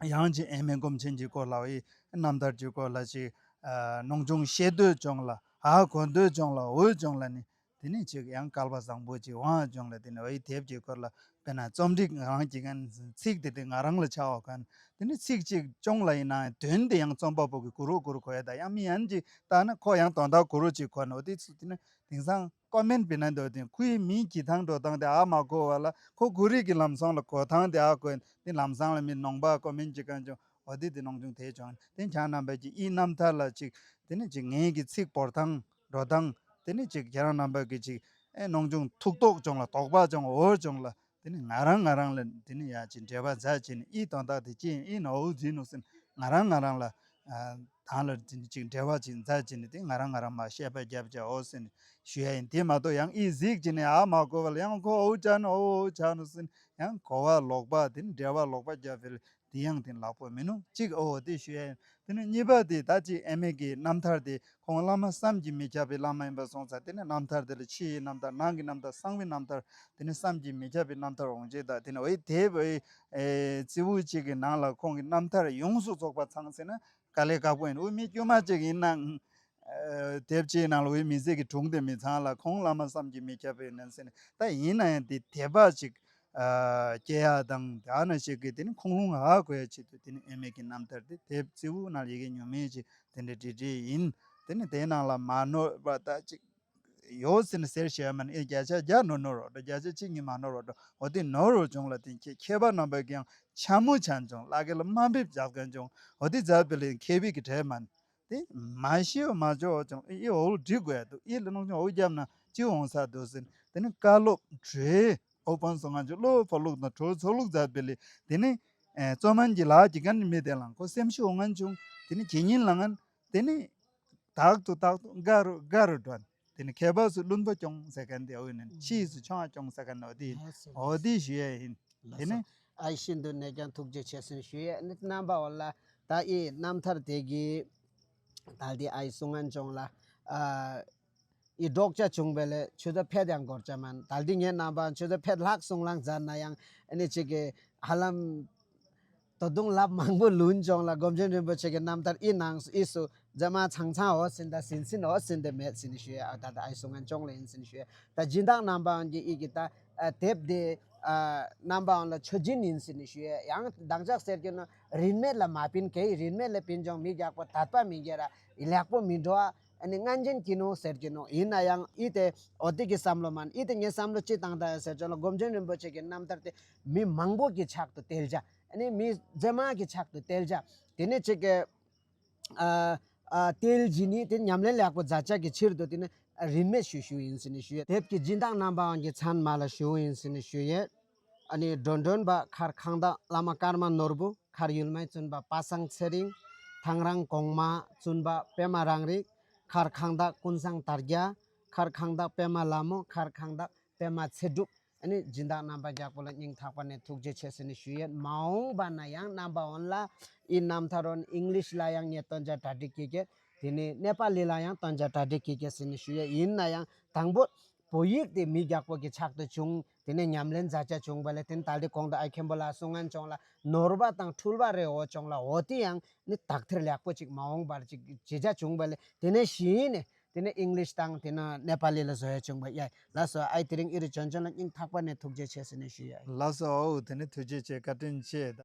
ཡང་ཅིག་ཨེ་མེ་སྒོམ་ཆེན་གྱི་སྐོར་ལ་འོ་ཡི་རྣམ་ཐར་གྱི་སྐོར་ལ་ཅིག་ཨ་གནོང་ཆུང་བཤད་འདོད་བྱུང་ལ་ཧ་གོ་འདོད་བྱུང་ལ་འོ་བྱུང་ལ་ནི་དེ་ནི་ཅིག་ཡང་སྐལ་བ་བཟང་པོ་ཅིག་དབང་བྱུང་ལ་དེ་ནི་འོ་ཡི་དེབ་ཀྱི་སྐོར་ལ་དཔེར་ན་རྩོམ་སྒྲིག་ང་རང་གྱིས་མཁན་ཚིག་དེ་དེ་ང་རང་ལ་ཆགས་འོ་མཁན་དེ་ནི་ཚིག་གཅིག་ཅུང་ལ་ཡིན་ན་དོན་དེ་ཡང་རྩོམ་པ་པོ་གི་གུ་རུ་གུ་རུ་གོ་ཡ་ད་ཡང་མི་ཡན་གྱིས་ལྟ་ན་ཁོ་ཡང་དོན་དག་གུ་རུ་གཅིག་གོ་ནོ་དེ་ཚུ་དེ་ནི་དེང་སང་ཀོ་མེན་པི་ན་འདོད་དེ་ཁོའི་མིའི་གྱི་ཐང་འགྲོ་སྟངས་དེ་ཨ་མ་གོ་བ་ལ་ཁོ་གུ་རུ་གི་ལམ་སང་ལ་གོ་ཐང་དེ་ཨ་གོ་དེ་ལམ་སང་ལ་མི་ནོང་པ་ཀོ་མེན་གཅིག་གང་བྱུང་འོ་དེ་དེ་གནོང་ཆུང་དེ་བྱུང་དེ་ཁྱེད་རྣམ་པ་གྱི་ཨི་རྣམ་ཐར་ལ་གཅིག་དེ་ནི་གཅིག་ངེད་ཀྱི་ཚིག་བོར་ཐང་འགྲོ་སྟངས་དེ་ནི་གཅིག་ཁྱེད་རང་རྣམ་པ་གི་གཅིག་ཨེ་གནོང་ཆུང་ཐུགས་དོགས་བྱུང་ལ་དོགས་པ་བྱུང་འོ་བྱུང་ལ། དེ་ནི་ང་རང་ང་རང་ལ་དེ་ནི་ཡ་ཅིག་འབྲེལ་བ་མཛའ་བྱས་ནས་ཨི་དོན་དག་དེ་ཅི་ཡིན་ཨི་ནོ་འོ་ཟིན་ནོ་ཟིན་ང་རང་ང་རང་ལ་ཨ་དང་ལ་དེ་ནི་ཅིག་འབྲེལ་བ་ཅིག་མཛའ་བྱས་ནས་དེ་ང་རང་ང་རང་མ་བཤད་པ་རྒྱབ་བྱ་འོ་ཟིན་ཞུ་ཡ་ཡིན། དེ་མ་གཏོགས་ཡང་ཨི་གཟིགས་བྱས་ནས་ཨ་མ་གོ་བ་ལ་ཡང་ཁོ་འོ་ཆ་ནོ་འོ་ཆ་ནོ་ཟིན་ཡང་གོ་བ་ལོག་པ་དེ་ནི་འབྲེལ་བ་ལོག་པ་རྒྱབ་ཕེལ། དེ་ཡང་དེ་ལག་པོ་མི་ནུ་གཅིག་ཨོ་དེ་ཞུ་ཡ་ཡིན། དེ་ནི་གཉིས་པ་དེ་ད་ཅི་ཨེ་མེ་གི་རྣམ་ཐར་དེ་ཁོང་བླ་མ་བསམ་གྱིས་མི་ཁྱབ་པའི་བླ་མ་ཡིན་པ་སོང་ཙང་དེ་ནི་རྣམ་ཐར་དེ་ལ་ཕྱི་ཡི་རྣམ་ཐར་ནང་གི་རྣམ་ཐར་གསང་བའི་རྣམ་ཐར་དེ་ནི་བསམ་གྱིས་མི་ཁྱབ་པའི་རྣམ་ཐར་འོང་རྗེས་དང་དེ་ནི་འོ་ཡི་དེབ་འོ་ཡི་ཨེ་ཙི་བུ་གཅིག་གི་ནང་ལ་ཁོང་གི་རྣམ་ཐར་ཡོངས་སུ་རྫོགས་པ་ཚང་ཟེར་ན་དཀའ་ལས་ཁག་པོ་ཡིན། འོ་མི་དཀྱུས་མ་གཅིག་ཡིན་ན། ཨ་དེབ་ཅིག་ནང་ལ་འོ་མི་ཚེ་གི་དྲུང་དེ་མི་ཚང་ལ་ཁོང་བླ་མ་བསམ་གྱིས་མི་ཁྱབ་པའི་ནང་ཟེར་ནས་ད་ཡིན་ན་ཡང་དེ་དད་པ་ཅིག་ཨ་སྐྱེ་ཡ་དང་དེ་ཨ་ན་ཞིག་གི་དེ་ནི་ཁུངས་ལུང་ཧ་གོ་ཡ་ཆེད་དུ་དེ་ནི་ཨེ་མེ་གི་རྣམ་ཐར་དེ་དེབ་ཙི་བུ་ནང་ལ་ཡི་གེ་ཉུང་མེད་ཅིག་དེ་འདྲ་བྲིས་བྲིས་ཡིན། དེ་ནི་དེའི་ནང་ལ་མ་ནོར་བ་ད་ཅིག་ཡོད་ཟེར་ནས་ཟེར་ཞེས་མ་ནི་ཨེ་བརྒྱ་ཆ་བརྒྱ་ནོར་ནོར་རོ་འདྲ་བརྒྱ་ཆ་གཅིག་གཉིས་མ་ནོར་རོ་འདྲ་འོ་དེ་ནོར་རོ་བྱུང་ལ་དེ་ཁྱེད་མཁས་པ་རྣམ་པ་གིས་ཡང་འཕྱ་སྨོད་བྱས་བྱུང་བླ་སྐད་ལ་དམའ་འབེབས་རྒྱག་མཁན་བྱུང་འོ་དེ་མཛད་པའི་ལས་མཁས་པའི་གི་གྲས་མ་ནི། དེ་མ་ཤེས་པ་མ་ཆོག་ཀྱང་ཨི་འོ་འབྲི་དགོས་འདུག་ཨི་ལ་ནང་ཆུང་འོ་རྒྱབ་ན་ཅི་འོང་ས་འདུག་ཟིན། དེ་ནི་བཀའ་སློབ་གྲོས་འོ་པན་སོང་ང་ཅི་སློབ་ཕ་ལུག་དང་གྲོས་ཚོ་ལུག་མཛད་པའི་ལས་དེ་ནི་ཨེ་གཙོ་མན་གྱི་ལག་གི་ཀན་མི་དེ་ལང་ཁོ་སེམས་ཤུགས་འོང་ངན་བྱུང་དེ་ནི་ཁྱེད་ཉིན་ལ་ངན་དེ་ནི་དག་ཏུ་དག་ཏུ་དགའ་རུ་དགའ་རུ་འགྲོ་དེ་ནི་མཁས་པ་སུ་བླུན་པོ་སྐྱོང་ཟེར་མཁན་དེ་འོ་ཡིན་ཕྱིས་སུ་ཆུང་བ་སྐྱོང་ཟེར་མཁན་འོ་དེ་ཡིན། འོ་དེ་ཞུ་ཡ་ཡིན། དེ་ནི་ཨའི་ཤིན་ཏུ་ནས་ཀྱང་ཐུགས་རྗེ་ཆེ་ཟིན་ཞུ་ཡས་ནི་རྣམ་པ་འོ་ལ་ད་ཨི་རྣམ་ཐར་དེ་གི་ད་ལྟའི་ཨའི་གསུང་ངན་ཅོང་ལ་ཨ་ཨི་འབྲོག་ཆ་བྱུང་བས་ལས་ཆུ་ཚོད་ཕེད་ཡང་འགོར་ཆ་མན་ད་ལྟའི་ངའི་རྣམ་པ་ཆུ་ཚོད་ཕེད་ལྷག་གསུང་ལང་མཛད་ན་ཡང་ཨ་ནི་ཅིག་གི་ཧ་ལམ། ད་དུང་ལབ་མང་པོ་ལུན་ཅོང་ལ་སྒོམ་ཆེན་རིན་པོ་ཆེ་གི་རྣམ་ཐར་ཨི་ནང་སུ་ཨི་སུ་རྫ་མ་ཚང་ཚང་འོ་ཟིན་ད་ཟིན་ཟིན་འོ་ཟིན་ད་མེད་ཟིན་ཞུ་ཡ་ཨ་ད་ད་ཨའི་གསུང་ངན་ཅོང་ལ་ཡིན་ཟིན་ཞུ་ཡ་ད་སྦྱིན་བདག་རྣམ་པའང་གི་ཨི་གི་ད་ཨ་དེབ་དེ་ཨ་རྣམ་པའང་ལ་མཆོད་སྦྱིན་ཡིན་ཟིན་ཞུ་ཡ་ཡང་དང་ཅག་ཟེར་གྱི་ནོ་རིན་མེད་ལ་མ་པིན་གེ་རིན་མེད་ལ་པིན་ཅོང་མི་རྒྱག་པོ་དད་པ་མི་རྒྱ་ར་ལེགས་པོ་མི་འགྲོ་ཨ་ཨ་ནི་ངན་ཅན་གྱི་ནོ་ཟེར་གྱི་ནོ་ཡིན་ན་ཡང་ཨི་དེ་འོ་དེ་གི་བསམ་བློ་མན་ཨི་དེ་ངའི་བསམ་བློ་ཅི་བཏང་ད་ཡ་ཟེར་ཅོང་ལ་སྒོམ་ཆེན་རིན་པོ་ཆེ་གི་རྣམ་ཐར་དེ་མི་མང་པོ་གི་ཕྱག་ཏུ་དལ་ཅ། ཨ་ནི་མི་རྫ་མ་གི་ཕྱག་ཏུ་དལ་ཅ། དེ་ནས་ཅིག་གི་ཨ་ཨ་དལ་གྱི་ནི་དེ་ཉམས་ལེན་ལེགས་པོ་མཛད་ཅ་གི་ཕྱིར་དུ་དེ་ནི་རིན་མེད་ཞུ་ཞུ་ཡིན་ཟིན་ནི་ཞུ་ཡ། དེབ་ཀྱི་སྦྱིན་བདག་རྣམ་པའང་གི་མཚན་མ་ལ་ཞུ་ཡིན་ཟིན་ནི་ཞུ་ཡ། ཨ་ནི་མགྲོན་མགྲོན་པ་མཁར་ཁང་བདག་བླ་མ་ཀརྨ་ནོར་བུ། མཁར་ཡུལ་མའི་བཙུན་པ་པ་སངས་ཚེ་རིང་། ཐང་རང་གོང་མ་བཙུན་པ་པད་མ་རང་རིག། མཁར་ཁང་བདག་ཀུན་བཟང་དར་རྒྱ། མཁར་ཁང་བདག་པད་མ་ལྷ་མོ། མཁར་ཁང་བདག་པད་མ་ཚེ་སྒྲུབ། ཨ་ནི་སྦྱིན་བདག་རྣམ་པ་རྒྱག་པོ་ལ་སྙིང་ཐག་པ་ནས་ཐུགས་རྗེ་ཆེ་ཟེར་ནས་ཞུ་ཡས། མ་འོངས་པ་ན་ཡང་རྣམ་པ་འོན་ལ་ཨི་རྣམ་ཐར་འོན་ཨིང་ལིཤ་ལ་ཡང་ངས་སྟོན་ཆ་གྲ་སྒྲིག་གི་གེ། དེ་ནས་ནེ་པ་ལི་ལ་ཡང་སྟོན་ཆ་གྲ་སྒྲིག་གི་གེ་ཟེར་ནས་ཞུ་ཡས། ཡིན་ན་ཡང་དང་པོ་ བོད་ཡིག་དེ་མི་རྒྱག་པོ་གི་ཕྱག་ཏུ་བྱུང་། དེ་ནས་ཉམས་ལེན་མཛད་བྱ་བྱུང་བ་ལས་དེ་ནི་ད་ལྟའི་གོང་དུ་ཨ་མཁན་པོ་ལགས་གསུང་ངན་བྱུང་ལ་ནོར་བ་དང་འཁྲུལ་བ་རེ་འོ་བྱུང་ལ་འོ་དེ་ཡང་ནི་དག་ཐེར་ལེགས་པོ་ཅིག་མ་འོངས་པར་ཅིག་བྱེད་བྱ་བྱུང་བ་ལས་དེ་ནས་གཞི་ནས་དེ་ནས་ཨིང་ལིཤ་དང་དེ་ནས་ནེ་པ་ལི་ལ་བཟོ་ཡ་བྱུང་བ་ཡ། ལགས་སོ། ཨའི་དེ་རིང་ཨི་རུ་བྱོན་བྱོན་ལ་སྙིང་ཐག་པ་ནས་ཐུགས་རྗེ་ཆེ་ཟེར་ནས་ཞུ་ཡ་ཡིན། ལགས་སོ། ཨོ་དེ་ནི་ཐུགས་རྗེ་ཆེ། བཀའ་དྲིན་ཆེ།